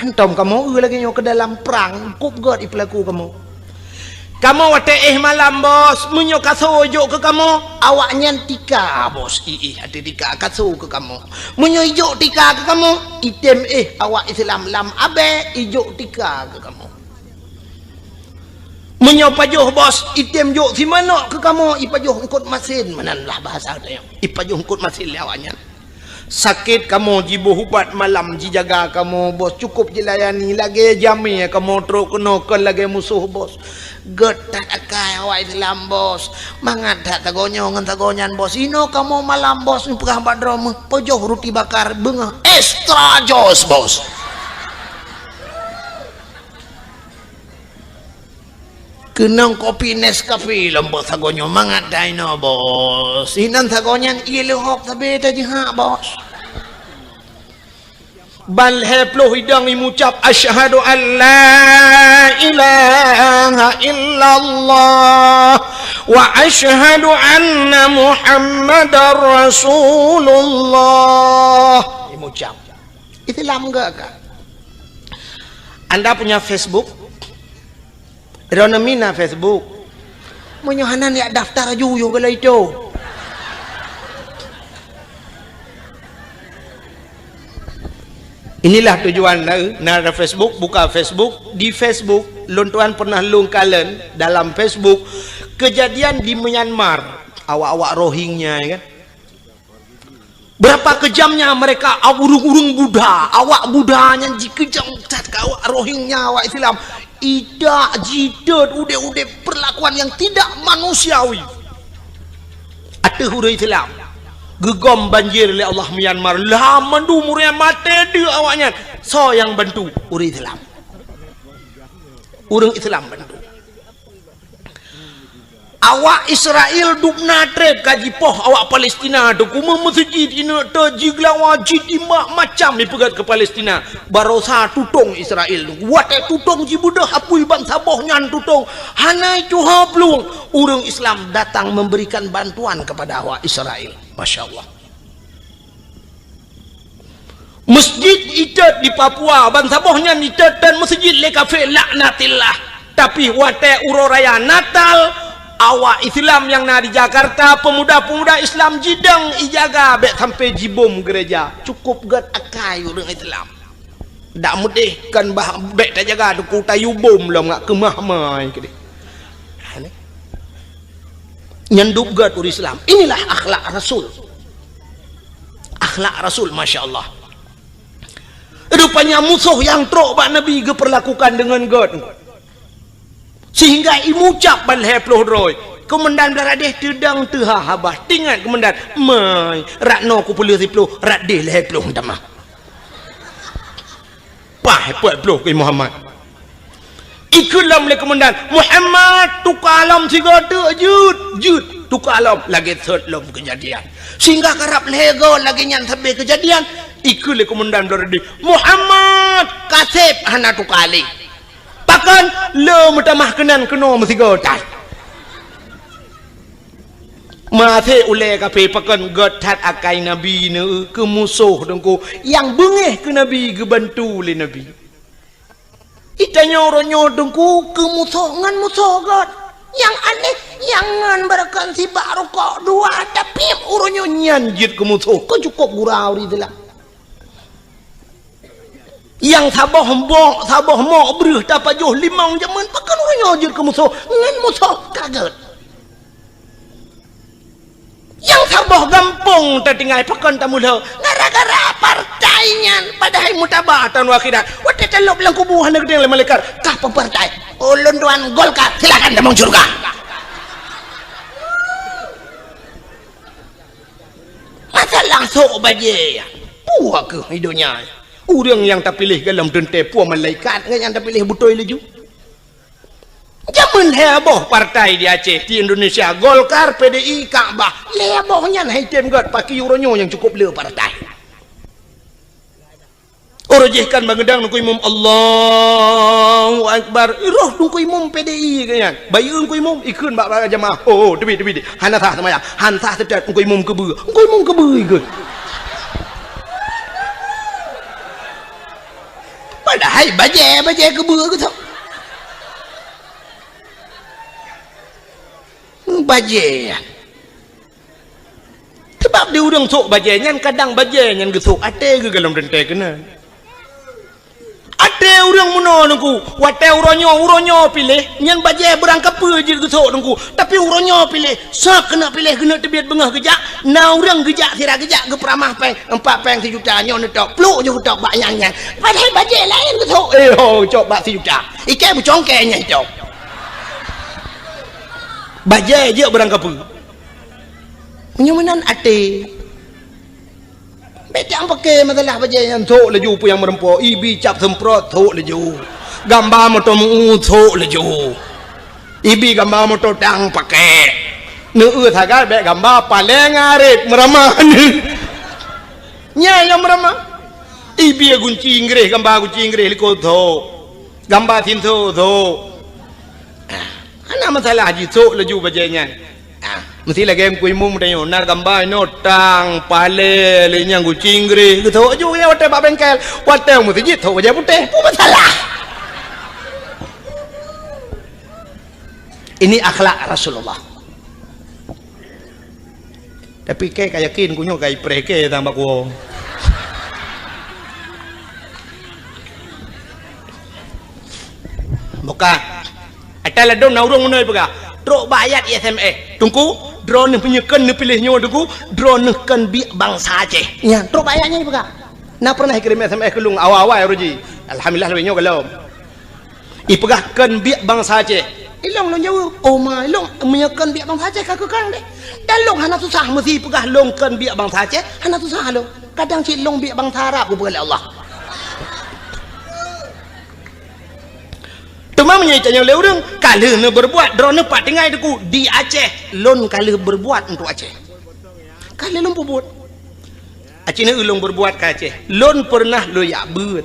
Hantom kamoe eu lagée nyoe keu dalam prang, cukôp gét ipeulaku kamoe. Kamoe watée éh malam bos, meunyoe kasoe jok keu kamoe, awaknyan tika bos, iéh ateueh tika kasoe keu kamoe. Meunyoe ijok tika keu kamoe, item éh awak Islam lam abée ijok tika keu kamoe. Meunyoe pajoh bos, item jok simanok keu kamoe, ipajoh eungkot masen, meunan lah bahasa tanyoe. Ipajoh eungkot masen lé awaknyan. Sakét kamoe jiboh ubat malam jijaga kamoe bos, cukôp jilayani lagée jamé kamoe trok keunoe kon lagée musoh bos. Gét that akai awak Islam bos. Mangat that tagoe nyoe ngon tagoe nyan bos. Inoe kamoe malam bos, meupeugah bak droe meuh, pajoh ruti bakar beungoh extra jos bos. Keunong kopi Nescafe lom bos sagoe nyoe mangat dainoe bos. Inan sagoe nyan ié leuhok sabe tajihak bos. Ban lhée ploh idong imucab, "Asyhadu an la ilaha illallah wa asyhadu anna Muhammadar Rasulullah." Imucab. Islam gét ka? Anda punya Facebook? Droeneuh mina Facebook. Meunyoe hana yak daftar aju yue gala itu. Inilah tujuan na, na ada Facebook, buka Facebook, di Facebook lôn tuan pernah lôn kalon dalam Facebook kejadian di Myanmar, awak-awak Rohingya ya kan. Berapa kejamnya mereka, ureuëng-ureuëng Buddha, awak Buddha nyan jikeujam that keu awak Rohingya, awak Islam. Idak jitot udeb-udeb perlakuan yang tidak manusiawi. Ateueh ureuëng Islam geugom banjir lé Allah Myanmar, lam mandum ureuëng maté deuek awaknyan. Soe nyang bantu? Ureuëng Islam. Ureuëng Islam bantu. Awak Israel dubna treb ka jipoh awak Palestina teungku, meumeuseujid ineuk teuk jigeulawa jitimbak macam ipeugét keu Palestina. Barosa tutong Israel teungku. Watée tutong jibeudôh apui bansaboh nyan tutong, hana tuha plueng. Ureuëng Islam datang memberikan bantuan kepada awak Israel. Masya Allah. Masjid itot di Papua, bansaboh nyan itot dan masjid lé kafé laknatillah. Tapi watée uroe raya Natal, awak Islam nyang na di Jakarta, pemuda-pemuda Islam jidong ijaga bék sampai jibom gereja. Cukôp gét akai ureuëng Islam. Dak meudeh kan bah bék tajaga teungku tayue bom lom ngak keumah mai keudeh. Nyan dub gét ureuëng Islam. Inilah akhlak Rasul. Akhlak Rasul, masya Allah. Rupanya musoh nyang trok bak Nabi geupeurlakukan deungon gét. Sehingga imucab ban lhée ploh droe. Keumandan Blaradeh teudong teuha haba. Tingat keumandan, "Mai, rot noe kupeulheueh siploh, rot deh lhée ploh tamah." Paih peuet ploh keu Muhammad. Ikheun lom lé keumandan, "Muhammad, tuka lom sigoe teuk jeuet, jeuet, tuka lom." Lagée sot lom keujadian. Sehingga karab lhée goe lagée nyan sabe keujadian, ikheun lé keumandan Blaradeh, "Muhammad, kaseb hana tuka lé." Pakon? Le meutamah keunan keunoe meusigoe that. Maté ulée kafé pakon gét that akai Nabi neu keu musoh teungku nyang beungéh keu Nabi geubantu lé Nabi. Itanyoe uroe nyoe teungku keu musoh ngon musoh gét. Nyang aneh, nyang ngon beureukan sibak rukok dua, tapi uroe nyoe nyan jeuet keu musoh, keu cukôp gura ureuëng Islam. Nyang saboh mok, saboh mok breueh tapajoh limong jameun, pakon uroe nyoe jeuet keu musoh, ngon musoh ka gét. Nyang saboh gampông tatinggai, pakon tamulo, gara-gara partai nyan, padahai mutaba taun akhirat. Watée talop lam kubu hana geudeng lé malaikat, "Kah peue partai?" "Ulôn tuan Golkar." "Silakan tamong syeuruga." Masalah sok bajée, peue keuh di donya? Ureuëng nyang tapiléh golom teuntée peue malaikat ngon nyang tapiléh beutôi laju. Jameun lhèe boh partai di Aceh, di Indonesia, Golkar, P D I, Kakbah. Lhèe boh nyan hai tem gèt, pakri uroe nyoe nyang cukôp le partai. Uroe jih kan bangeudang Teungku Imum, Allahu Akbar. Roh Teungku Imum P D I keu nyan. Bayeue Teungku Imum, ikheun bak, bak jamaah. Oh, oh, teubiet, teubiet. Hana sah seumayang. Han sah seutôt Teungku Imum keubeue. Teungku Imum keubeue ikheun. Padahai bajèe, bajèe keubeue geutok. Bajèe nyan. Sabab di ureueng sôk bajèe nyan, kadang bajèe nyan geusôk até geuh golom teuntèe keunan. Até ureueng meunoe Teungku, watèe uroe nyoe, uroe nyoe piléh, nyan bajèe beurangkapeue jeuet geusôk Teungku. Tapi uroe nyoe piléh, sôk keuneuk piléh, keuneuk teubiet beungoh geujak, na ureueng geujak, sira geujak geupeuramah pèng, empat pèng sijuta, nyoe neutôk, plôk jeuet geutôk bak nyang nyan. Padahai bajèe laén geusôk, eh ho, cok bak sijuta. Ikèe beucongkèe nyan cok. Bajèe jeuet beurangkapeue. Meunyoe meunan até. Bèk tapeuké masalah bajèe nyan, sôk laju peue nyang meureumpok, ibi cap seumprot, sôk laju. Gamba moto meu-eu, sôk laju. Ibi gamba moto tang pakèk. Neueu sagai bèk gamba paleng aret meuramah. Nyan nyang meuramah. Ibi gunci Inggréh, gamba gunci Inggréh likot, sôk. Gamba sinso, sôk. Ah, hana masalah jisôk laju bajèe nyan. Ah, meusti lagèe Teungku Imum tanyoe, na gamba inoe tang, paleng, lé nyang gunci Inggréh. Geusôk laju nyan watèe bak bengkel. Watèe meuseujid sôk bajèe putéh. Peue masalah? Ini akhlak Rasulullah. Tapi kèe ka yakin, ku nyoe ka ipreh kèe tang bak kuwoe. Buka. Ata ladôm na ureueng meunoe peugah, "Trok bak ayat S M S. Teungku, droeneuh meunyoe kheun neupiléh nyoe Teungku, droeneuh kheun biek bansa Aceh." Nyan, trok bak ayat nyan peugah. Na pernah ikirém S M S keu lôn awai-awai uroe jih. Alhamdulillah, lôn nyoe gohlom. Ipeugah kheun biek bansa Aceh. Ilôn lôn jaweueb, "Oh ma, ilôn meunyoe kheun biek bansa Aceh ka keu kang deh." Dan lôn hana susah meusi peugah lôn kheun biek bansa Aceh, hana susah lôn. Kadang cit lôn biek bansa Arab geupeugah lé Allah. Teuma meunyoe itanyong lé ureueng, "Ka lheueh neubeureubuat droeneuh pat tinggai Teungku?" Di Aceh, lôn ka lheueh beureubuat untuk Aceh. Ka lheueh lôn peubuet. Aci neu lôn beureubuat ka Aceh. Lôn peureunah lôn jak beuet.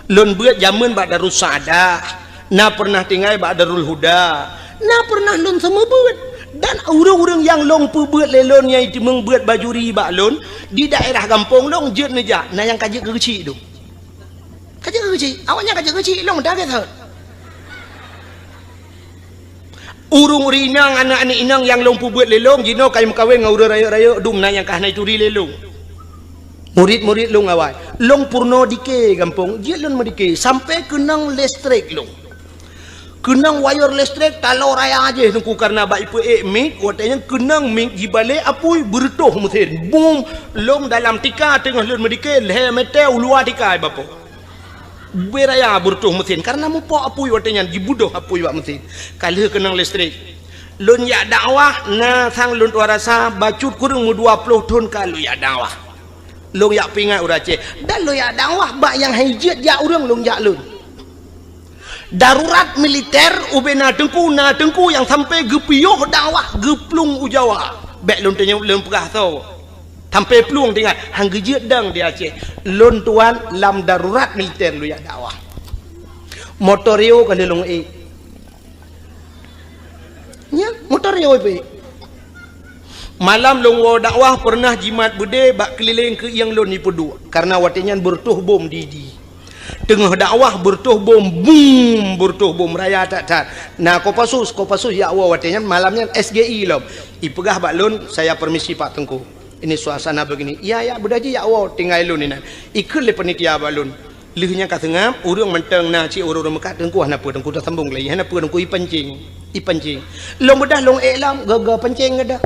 Lôn beuet jameun bak Darussaaddah. Na peureunah tinggai bak Darul Huda. Na peureunah lôn seumeubeuet. Dan ureueng-ureueng nyang lôn peubeuet lé lôn nyang jiteumeung beuet bajuri bak lôn, di daerah gampông lôn jeuet neujak, na nyang ka jeuet keu geuchik dum. Ka jeuet keu geuchik. Awaknyan ka jeuet keu geuchik, lôn dah gét that. Ureueng-ureueng inong, aneuk-aneuk inong nyang lôn peubeuet lé lôn, jinoe ka meukawen ngon ureueng rayeuk-rayeuk dum na nyang ka hana jituri lé lôn. Murit-murit lôn awai. Lôn peurunoe dike gampông, jeuet lôn meudike, sampoe keunong listrik lôn. Keunong wayeur listrik taloe raya jih Teungku, kareuna bak ipeuék mik, watèe nyan keunong mik jibalek apui beureutoh meusén. Bum! Lôn dalam tika teungoh lôn meudike, lhèe mètè u luwa tika ibapoe. Beu raya beureutoh meusén, kareuna mupok apui watèe nyan, jibeudôh apui bak meusén. Ka lheueh keunong listrik. Lôn jak dakwah, na sang lôn tuan rasa, bacut kureueng meudua ploh thon ka lôn jak dakwah. Lôn jak peuingat ureueng Aceh. Dan lôn jak dakwah bak nyang han jeuet jak ureueng lôn jak lôn. Darurat militer ubé na teungku, na teungku nyang sampoe geupiôh dakwah geuplueng u Jawa. Bèk lôn tanyong, lôn peugah soe. Sampoe plueng teuingat, han geujeuet dong di Aceh. Lôn tuan lam darurat militer lôn jak dakwah. Motor Rio ka lheueh lôn ék. Nyan, motor Rio ipeuék. Malam lôn woe dakwah peureunah jimat beudé bak keulileng keuieng lôn ipeuduek. Kareuna watèe nyan beureutoh bom di, di. Teungoh dakwah beureutoh bom, bum, beureutoh bom raya that-that. Na Kopassus, Kopassus jak woe watèe nyan, malam nyan S G I lom. Ipeugah bak lôn, "Saya permisi Pak Teungku. Ini suasana begini." "Iya, iya, beudôh jih jak woe, tinggai lôn inan." Ikheun lé panitia bak lôn. Lheueh nyan ka seungab, ureueng mantong na cit ureueng-ureueng meukat, "Teungku hana peue, Teungku tasambong lé, hana peue, Teungku ipancing." Ipancing. Lôn beudôh lôn ék lom, goe-goe pancing geudah.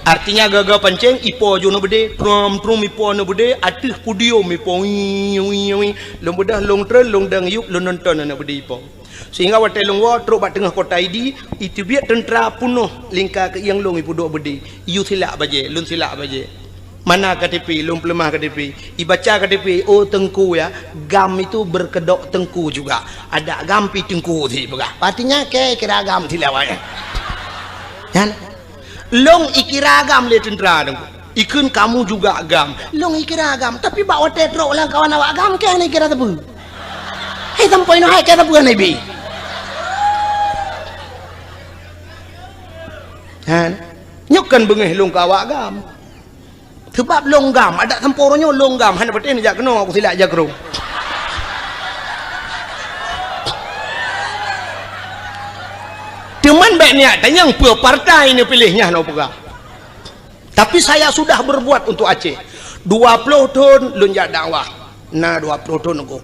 Artinya goe-goe pancing, ipo ju aneuk beudé, trum-trum ipo aneuk beudé, ateueh podium ipo, wii, wii, wii. Lôn beudôh lôn treun, lôn dong yup, lôn nonton aneuk beudé ipo. Sehingga watèe lôn woe trok bak teungoh kota Idi, iteubiet teuntra peunoh lingka keuieng lôn ipeuduek beudé. Iyue silak bajèe, lôn silak bajèe. Mana K T P? Lôn peuleumah K T P. Ibaca K T P, "Oh, teungku ya, GAM itu berkedok teungku juga. Ada GAM pi teungku," si peugah. Artinya, ke kira GAM si lawai. Kan? Lôn ikira GAM lé teuntra teungku. Ikheun, "Kamu juga GAM." Lôn ikira GAM, tapi bak watèe trok lam kawan awak GAM, ke hana ikira teupeu. Hai sampoe nyoe hai ke teupeu hana ibi. Kan? Nyoe kan beungéh lôn keu awak GAM. Sebab lôn GAM, adak sampoe uroe nyoe lôn GAM, hana patéh neujak keunoe, aku silak jak keunoe. Teuma bèk niat tanyong peue partai neupiléh nyan, nyoe peugah. Tapi saya sudah berbuat untuk Aceh. Dua ploh thon lôn jak dakwah. Na dua ploh thon aku.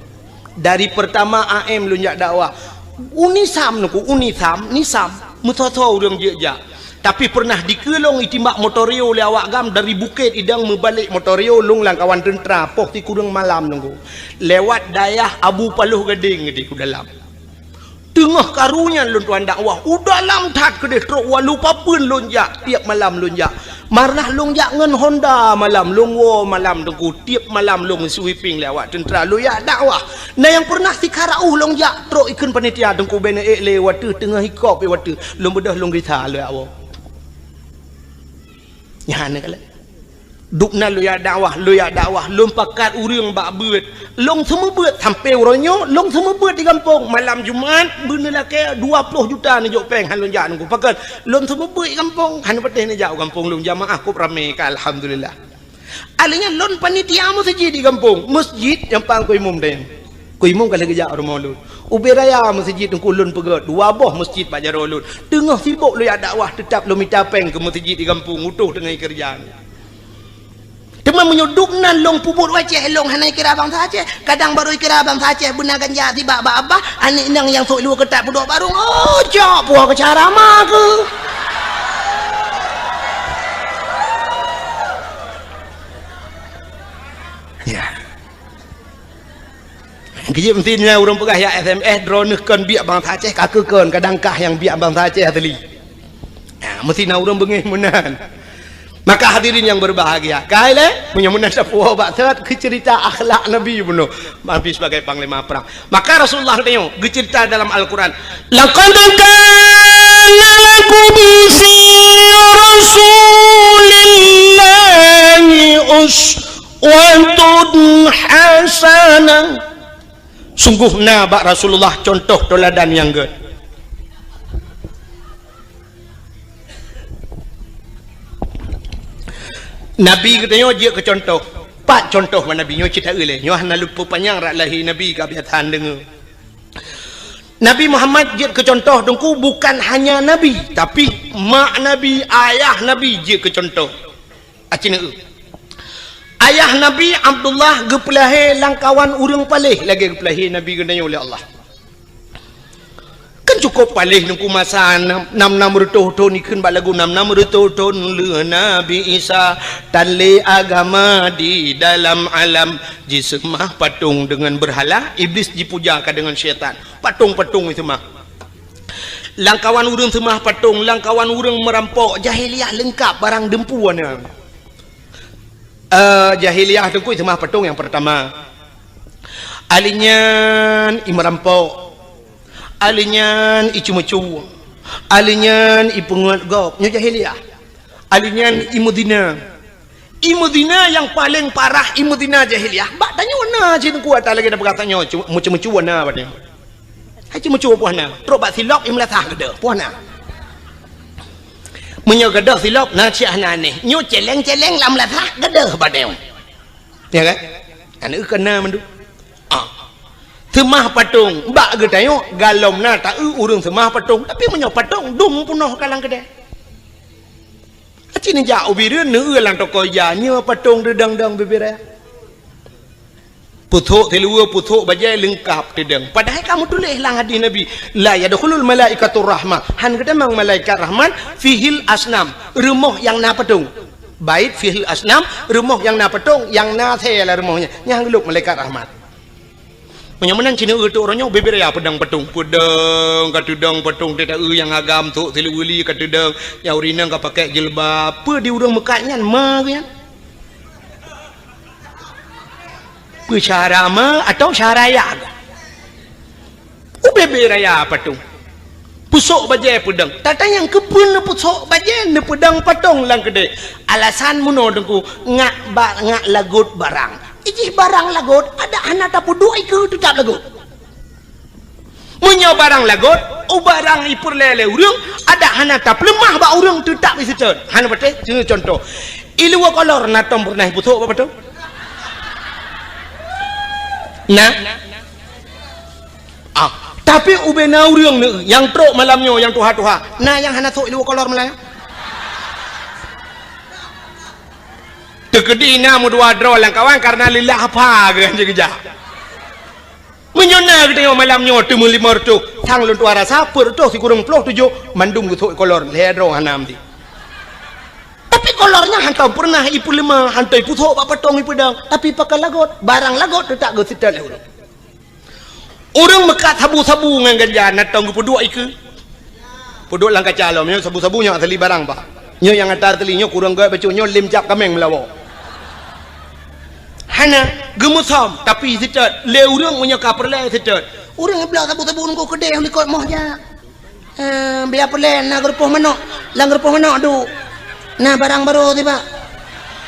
Dari pertama A M lôn jak dakwah. UNISAM nyoe ku, UNISAM, NISAM, meusoe-soe ureueng jeuet jak. Tapi pernah dikeue lôn itimbak motor yo lé awak GAM dari Bukét Idong meubalek motor yo lôn lam kawan teuntra poh sikureueng malam nyoe ku. Lewat dayah Abu Paloh Gadeng di ku dalam. Teungoh karu nyan lôn tuan dakwah, u dalam that keudeh trok walu papeuen lôn jak, tiep malam lôn jak. Marnah lôn jak ngon Honda malam, lôn woe malam teungku, tiep malam lôn sweeping lé awak teuntra, lôn jak dakwah. Na nyang pernah sikharauh lôn jak trok ikheun panitia teungku, bèk neuék lé watèe teungoh ikop watèe, lôn beudôh lôn gisa lôn jak woe. Nyan keuh lé. Dubna lôn jak dakwah, lôn jak dakwah, lôn pakat ureueng bak beuet. Lôn seumeubeuet sampoe uroe nyoe, lôn seumeubeuet di gampông. Malam Jumat, beuneulakèe dua ploh juta neujok pèng, han lôn jak nunggu. Pakon? Lôn seumeubeuet di gampông, han patéh neujak u gampông lôn, jamaah kôp ramé ka, alhamdulillah. Alèh nyan lôn panitia meuseujid di gampông, meuseujid nyang pang keu imum dayang. Keu imum ka lheueh geujak u rumoh lôn. Ubé raya meuseujid teungku lôn peugöt, dua boh meuseujid bak jaroe lôn. Teungoh sibok lôn jak dakwah, teutap lôn mita pèng keu meuseujid di gampông, utôh teungoh keureuja. Teuma meunyoe dubna lôn peubuet u Aceh, lôn hana ikira bansa Aceh. Kadang barô ikira bansa Aceh beuna ganja sibak bak abah, aneuk inong nyang sôk luwa keutat peuduek barông. Oh, cok, puah keu cara ma keuh. Ya. Keu jeuet meusti na ureueng peugah, "Ya S M S, droeneuh kon biek bansa Aceh, ka keuh kon, kadang kah nyang biek bansa Aceh asli." Nah, meusti na ureueng beungéh meunan. Maka hadirin yang berbahagia, kai lé, meunyoe meunan sapeue bak seuhat keu ceurita akhlak Nabi bunoe, Nabi sebagai panglima perang. Maka Rasulullah teuh geuceurita dalam Al-Quran, "Laqad kana lakum fi Rasulillahi uswatun hasanah." Sungguh na bak Rasulullah cuntoh teuladan nyang gèt. Nabi geutanyoe jeuet keu cuntoh. Pat cuntoh bak Nabi nyoe cit taeu lé. Nyoe hana lôn peupanyang rot lahé Nabi ka biasa deungoe. Nabi Muhammad jeuet keu cuntoh teungku bukan hanya Nabi, tapi mak Nabi, ayah Nabi jeuet keu cuntoh. Aci neueu. Ayah Nabi Abdullah geupeulahé lam kawan ureueng paléh lagèe geupeulahé Nabi geutanyoe lé Allah. Kan cukôp paléh teungku masa nam, nam, nam reutôh thôn, ikheun bak lagu nam, nam reutôh thôn lheueh Nabi Isa, tan lé agama di dalam alam, jiseumah patong deungon beurhala, Iblis jipuja ka deungon syaitan. Patong-patong jiseumah. Lam kawan ureueng seumah patong, lam kawan ureueng meurampok, jahiliyah leungkap barang deumpu na. Eh, jahiliyah teungku seumah patong nyang peurtama. Alèh nyan imeurampok. Alèh nyan iceumeucue. Alèh nyan ipeungeut gob. Nyoe jahiliyah. Alèh nyan imeuzina. Imeuzina nyang paleng parah imeuzina jahiliyah. Bak tanyoe na cit teungku ata lagèe na peugah tanyoe, cu-, meucue-meucue na bak tanyoe. Hai ceumeucue poh na. Trok bak silop imeulasah keudeuh poh na. Meunyoe keudeuh silop na cit hana aneh. Nyoe celeng-celeng lam lasah keudeuh bak tanyoe. Ya kan? Aneuk keu na mandum. Ah. Seumah patong bak geutanyoe galom na taeu ureueng seumah patong. Tapi meunyoe patong dum peunoh ka lam keudè. Aci neujak u Bireuen neueu lam toko ija, nyoe patong teudong-dong bibiré. Pusok siluweue, pusok bajèe leungkap teudong. Padahai ka meutuléh lam hadih Nabi, "La yadkhulul malaikatur rahmah." Han geutamong malaikat rahmat, "fihil asnam," rumoh nyang na patong. Bait fihil asnam, rumoh nyang na patong, nyang na asèe lam rumoh nyan, nyang geulôp malaikat rahmat. Meunyoe meunan cit neueu teuk uroe nyoe bibiré peudong patong, peudong ka teudong patong, teuta eu nyang agam sok siluweue li ka teudong, nyang ureueng inong ka pakèk jilbab, peue di ureueng meukat nyan ma geuh nyan. Syahara ma atau syahara ya? Ubé-bé raya patong. Pusok bajée peudong. Tatanyong keupeue neupusok bajée neupeudong patong lam keudée. Alasan meunoe Teungku, ngak ba-, ngak lagot barang. Ijih barang lagot, adak hana tapeuduek ikeue teutap lagot. Meunyoe barang lagot, u barang ipeureulée lé ureuëng, adak hana tapeuleumah bak ureuëng teutap iseutôt. Hana patéh, keu contoh. Iluwa kolor na tom peureunah ipusok bak patong? Na? Ah, tapi ubé na ureuëng neu nyang trok malam nyoe nyang tuha-tuha. Na nyang hana sok iluwa kolor malam nyoe? Teukeudi na meudua droe lam kawan karena lillah apa geuh jeuet geujak. Meunyoe na geutanyoe malam nyoe teumeu lima reutôh, sang lôn tuha rasa peuet reutôh sikureueng ploh tujoh mandum geusok ikolor lhée droe hana meuti. Tapi kolor nyan hantom peureunah ipeuleumah, hantom ipusok bak patong ipeudong, tapi pakon lagot, barang lagot teutap geuseutôt lé ureuëng. Ureuëng meukat sabu-sabu ngon ganja na tom geupeuduek ikeue. Peuduek lam kaca lom, nyoe sabu-sabu nyoe asali barang, Pak. Nyoe nyang ata asali, nyoe kureueng gét bacut, nyoe lém cap kaméng meulawoe. Hana, geumeusom, tapi seutôt, lé ureuëng meunyoe ka peureulée seutôt. Ureuëng bloe sabu-sabu nunggu keudeh likot moh jak. Eh, biar peureulée na geurupoh manok, lam geurupoh manok duek. Na barang barô sibak.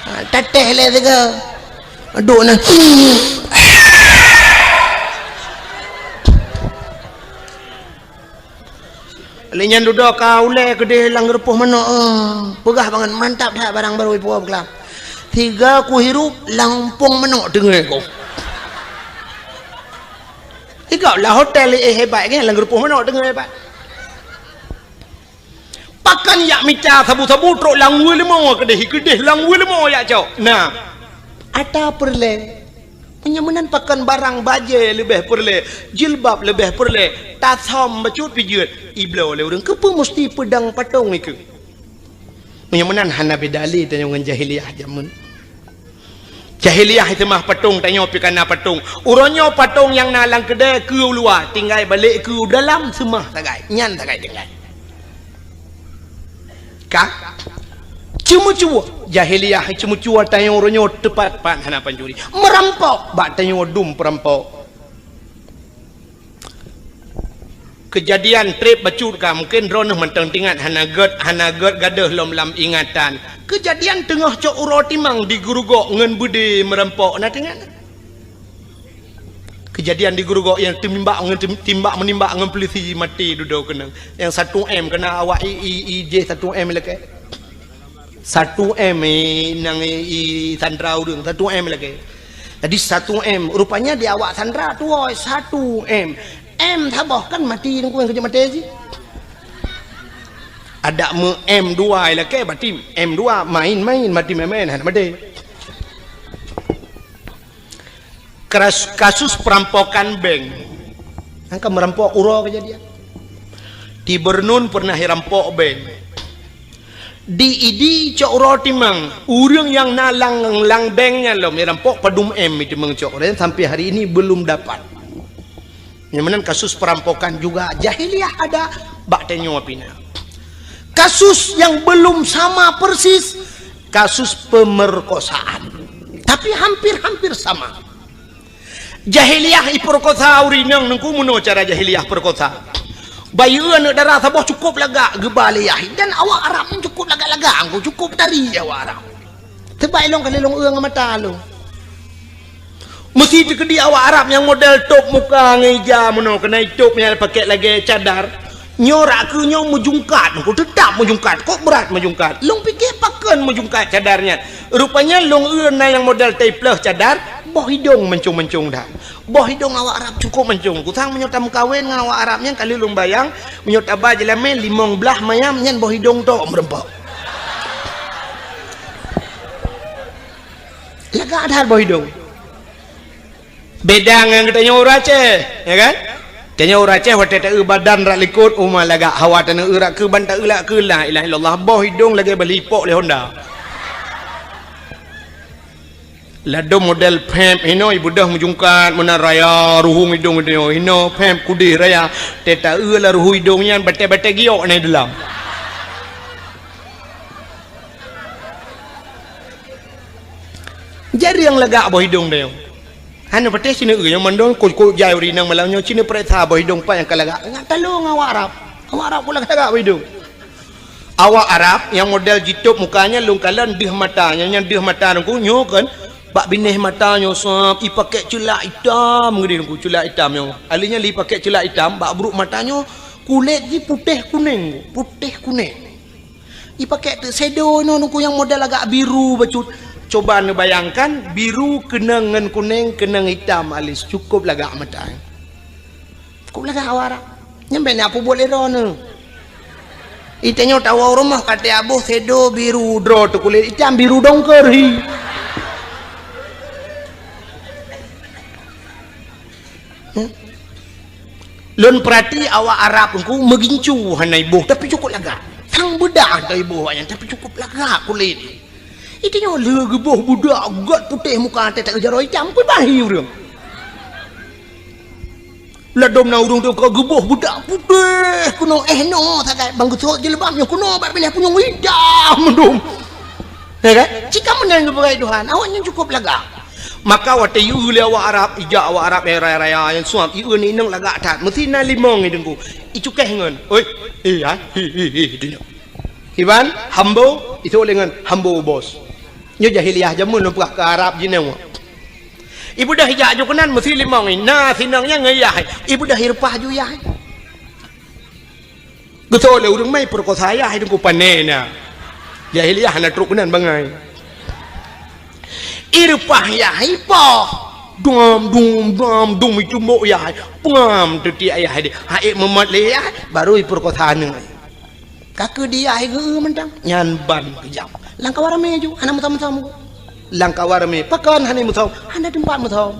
Ha, tatéh lé sigoe. Duek na. Lé nyan dudoe ka ulée keudeh lam geurupoh manok, eh. Peugah bangat mantap that barang barô ipuwoe beuklaam. Sigoe kuhirup lam umpung manok teungoh ku. Sigoe lam hotel, eh, hebat kan, lam geurupoh manok teungoh hebat. Pakon yak mita sabu-sabu trok lam weuleumô keudeh, keudeh lam weuleumô yak cok. Nah, ata peureulée. Meunyoe meunan pakon barang bajée leubeh peureulée, jilbab leubeh peureulée, tasam bacut pijeut, ibloe lé ureuëng. Keupeue musti peudong patong ikeue? Meunyoe meunan hana beda lé tanyoe ngon jahiliyah jameun. Jahiliyah seumah patong, tanyoe pih kana patong. Uroe nyoe patong nyang na lam keudée keu u luwa, tinggai balek keu u dalam seumah sagai. Nyan sagai tinggai. Ka? Ceumeucue. Jahiliyah ceumeucue tanyoe uroe nyoe teupat-pat hana pancuri. Meurampok bak tanyoe dum peurampok. Keujadian treb bacut ka, mungken droeneuh mantong teuingat, hana gét, hana gét gadôh lom lam ingatan. Keujadian teungoh cok uroe timang di Geurugok ngon beudé meurampok, na teuingat? Keujadian di Geurugok nyang teumimbak ngon tim-, timbak meunimbak ngon peulisi maté dudoe keunoe. Nyang satu M keunan awak i, i, i jih satu M lakée. Satu M, eh, nyang i, i sandra ureuëng, satu M lagée. Jadi satu M, rupanya di awak sandra tuwoe satu M. M saboh kan mati, nungku nyang keujeuet maté jih. Adak meu M dua lakée, berarti M dua main-main, mati main-main, hana maté. Kras-, kasus perampokan bank. Nyang ka meurampok uroe keujadian. Di Bernun peureunah irampok bank. Di Idi cok uroe timang, ureuëng nyang na lam, lam bank nyan lom irampok padum M iteumang cok, dan sampai hari ini belum dapat. Nyang meunan kasus perampokan juga jahiliyah ada, bak tanyoe pih na. Kasus yang belum sama persis, kasus pemerkosaan. Tapi hampir-hampir sama. Jahiliyah ipeurekosa ureuëng inong nungku, meunoe cara jahiliyah peurekosa. Bayeue aneuëk dara saboh cukôp lagak geuba lé yah, dan awak Arab nyan cukôp lagak-lagak, angku cukôp tari awak Arab. Teubai lôn kali lôn eu ngon mata lôn. Meusi teukeudi awak Arab nyang model tôb muka ngon ija meunoe, keunan tôb nyang pakék lagée cadar. Nyoe rak keu nyoe meujungkat, nungku teutap meujungkat, kok brat meujungkat. Lôn pike pakon meujungkat cadar nyan. Rupanya lôn eu na nyang model taipleuh cadar, boh idong mancong-mancong that. Boh idong awak Arab cukôp mancong. Kusang meunyoe tameukawen ngon awak Arab nyan, kali lôn bayang, meunyoe taba jeulamé limong blaih mayam nyan boh idong tok meureumpok. Lagak that boh idong. Beda ngon geutanyoe ureuëng Aceh, ya kan? Tanyoe ureuëng Aceh watée taeu badan rak likot, uma lagak, hawa taneuk eu rak keu ban taeu lak keu la ilaha illallah, boh idong lagée bali ipok lé honda. Ladom model pep hinoe ibeudôh meujungkat meunan raya ruhueng idong geutanyoe, hinoe pep kudeh raya, tée taeu lam ruhueng idong nyan batée-batée giok na deulam. Jareueng lagak boh idong tanyoe. Hana patéh cina eu nyang mandum kok-kok jai ureueng inong malam nyoe cina peuriksa boh idong pat nyang ka lagak. Ngat talong awak Arab. Awak Arab pula ka lagak boh idong. Awak Arab nyang model jitôb muka nyan lôn kalon deuh mata nyan, nyan deuh mata Teungku nyoe kan. Bak binéh mata nyoe sab ipakèk ceulak itam geude Teungku, ceulak itam nyoe. Alèh nyan lé ipakèk ceulak itam bak brôk mata nyoe kulét jih putéh kunéng, putéh kunéng. Ipakèk teuk shadow inoe Teungku nyang model agak biru bacut. Coba neubayangkan, biru keunong ngon kunéng, keunong itam alis, cukôp lagak mata. Cukôp lagak awak Arab. Nyan bèk na peubuet lé droeneuh. Itanyoe tawoe rumoh ka teuaboh shadow biru, droe teuh kulét itam biru dongker hi. Hmm? Lôn peurati awak Arab Teungku meugincu hana iboh, tapi cukôp lagak. Sang beudak hana iboh awaknyan, tapi cukôp lagak kulét. Itanyoe lé geuboh beudak gèt putéh muka até tak jaroe itam, peue bahi ureueng. Ladôm na ureueng teuka geuboh beudak putéh keunoe, eh, noe sagai bang geusôt jilbab nyoe keunoe bak binéh punyueng itam dum. Ya kan? Cit ka meunan geupeugah Tuhan, awaknyan cukôp lagak. Maka watèe ieu lé awak Arab, ijak awak Arab raya-raya nyang suab, ieu ni inong lagak that. Meusti na limong i Teungku. Icukéh ngon, "Oi, eh, ha, hi, hi, hi," dunia. Iban, hambo, isôk lé ngon hambo bos. Nyoe jahiliyah jameun lôn peugah keu Arab jinoe. Ibeudôh ijak ju keunan meusti limong i. Na sinong nyan ngon yah. Ibeudôh ireupah ju yah. Geutôi lé ureueng mai peurekosa yah i Teungku pané na. Jahiliyah hana trok keunan bangai. Ireupah yah ipoh. Dum, dum, dum, dum, icumbok yah. Peungam teutiek yah deh. Hai meumot lé yah, baru ipeurekosa aneuk. Ka keu di yah geu mantong. Nyan ban keujam. Lam kawan ramé ju, hana meusom-som. Lam kawan ramé, pakon hana meusom, hana teumpat meusom.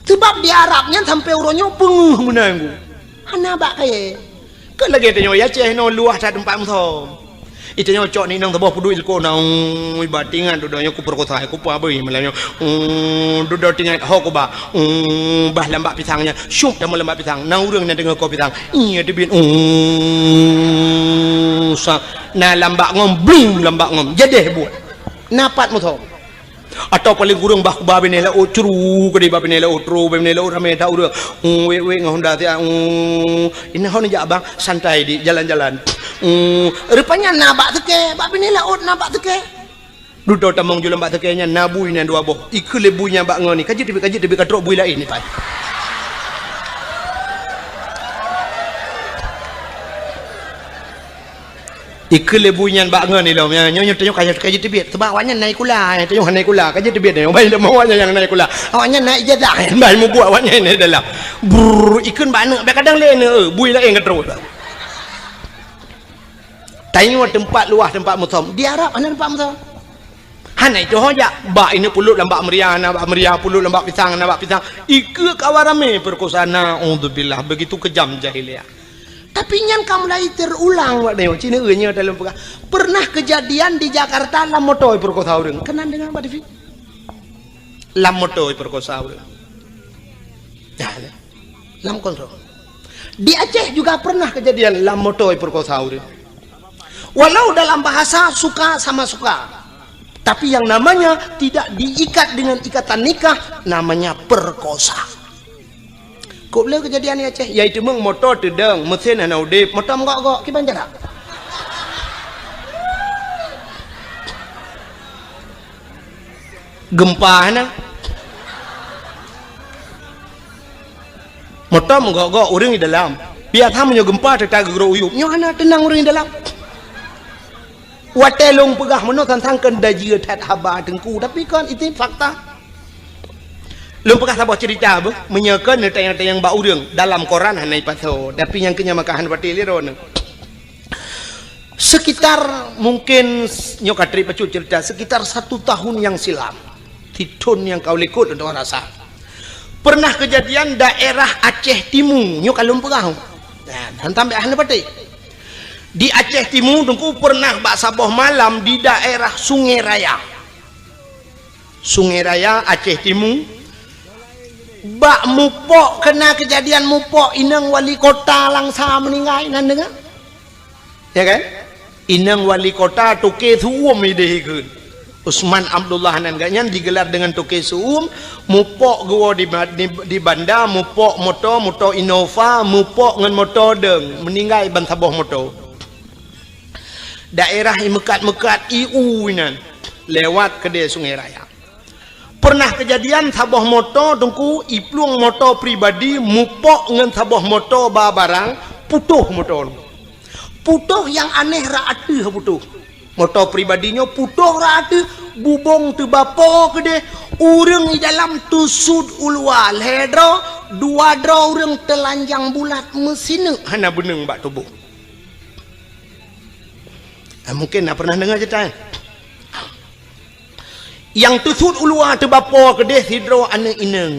Seubab di Arab nyan sampoe uroe nyoe peungeuh meunan. Hana bak kayée. Keu lagée tanyoe i Aceh nyoe luwah that teumpat meusom. Itanyoe cok ni nang saboh peuduek ilko na, ui, ba tingat dudoe nyoe kupeurekosa, kupeuabui malam nyoe. Ui, dudoe tingat ho kuba. Ui, bah lambak pisang nyan. Syup tamong lambak pisang. Na ureuëng na deungoe ko pisang. Iya teubiet. Ui, sa. Na lambak ngom, bling lambak ngom. Jadeh buet. Na pat meusom. Atawa paléng kureueng bah kuba binéh laôt, curu keudeh bah binéh laôt, tro bah binéh laôt, ramé that ureuëng. Uu, wék-wék ngon honda siat, uu, inong hon jak bang, santai di jalan-jalan. Uu, rupanya na bak seukée, bah binéh laôt na bak seukée. Dudoe tamong ju lam bak seukée nyan na bui nyan dua boh. Ikeu lé bui nyan bak ngon ni, ka jeuet teubiet, ka jeuet teubiet, ka trok bui laén ni pai. Ikeu lé bui nyan bak ngon ilom, nyoe, nyoe, nyoe tanyoe ka jeuet teubiet. Seubab awaknyan na ikula, tanyoe hana ikula, ka jeuet teubiet nyoe. Bai lom awaknyan nyang na ikula. Awaknyan na ijazah, bai mubuet awaknyan na dalam. Brrr, ikheun bak aneuk, bak kadang lé aneuk, bui laén ka trok. Tanyoe teumpat luwah teumpat meusom. Di Arab hana teumpat meusom. Hana itu ho jak. Bak ini puluk lam bak meuria, na bak meuria, puluk lam bak pisang, na bak pisang. Ikeu kawan ramé peurekosa, naudzubillah. Begitu kejam jahiliyah. Tapi nyan ka mulai terulang, Wak Neo. Cina nyoe dalam peugah. Pernah kejadian di Jakarta lam moto peurekosa ureuëng. Keunan deungoe bak T V. Lam moto peurekosa ureuëng. Nah, lam kontrol. Di Aceh juga pernah kejadian lam moto peurekosa ureuëng. Walau dalam bahasa suka sama suka, tapi yang namanya tidak diikat dengan ikatan nikah, namanya perkosa. Kok le kejadian di Aceh, yaitu meng moto teudong, mesin hana udeb, moto menggok-gok, kiban jarak. Gempa hana. Moto menggok-gok ureuëng di dalam. Biasa meunyoe gempa teuta geurok uyueb, nyoe hana teunang ureuëng di dalam. Watée lôn peugah meunoe sang-sang keu dajieue that haba Teungku, tapi kon itu fakta. Lôn peugah saboh cerita beuh, meunyoe kon neutanyong-tanyong bak ureuëng dalam koran hana ipasoe, tapi nyang keu nyan maka hana patéh lé droeneuh. Sekitar mungkin nyoe ka trép bacut cerita, sekitar satu tahun yang silam, sithon nyang ka u likot lôn rasa. Pernah kejadian daerah Aceh Timu, nyoe ka lôn peugah. Nah, hantam bak hana patéh. Di Aceh Timu Teungku pernah bak saboh malam di daerah Sungai Raya. Sungai Raya, Aceh Timu. Bak mupok keuna kejadian mupok inong wali kota Langsa meuninggai nan deungoe. Ya kan? Inong wali kota tuke suwom ideh ikheun. Usman Abdullah nan geuh nyan digelar deungon Toke Su'um, mupok geuwoe di, di, di banda, mupok moto, moto Innova, mupok ngon moto deueng, meuninggai ban saboh moto. Daerah i meukat-meukat i u inan, lewat keudeh Sungai Raya. Pernah keujadian saboh moto Teungku i plueng moto pribadi mupok ngon saboh moto ba barang, putôh moto nyoe. Putôh nyang aneh rot ateueh putôh. Moto pribadi nyoe putôh rot ateueh, bubông teubapo keudeh, ureuëng i dalam teusut u luwa lhée droe, dua droe ureuëng teulanjang bulat meusineuk hana beuneueng bak tuboh. Ah, mungkin na pernah deungoe ceurita nyan. Nyang teusut u luwa teubapo keudeh sidroe aneuëk inong,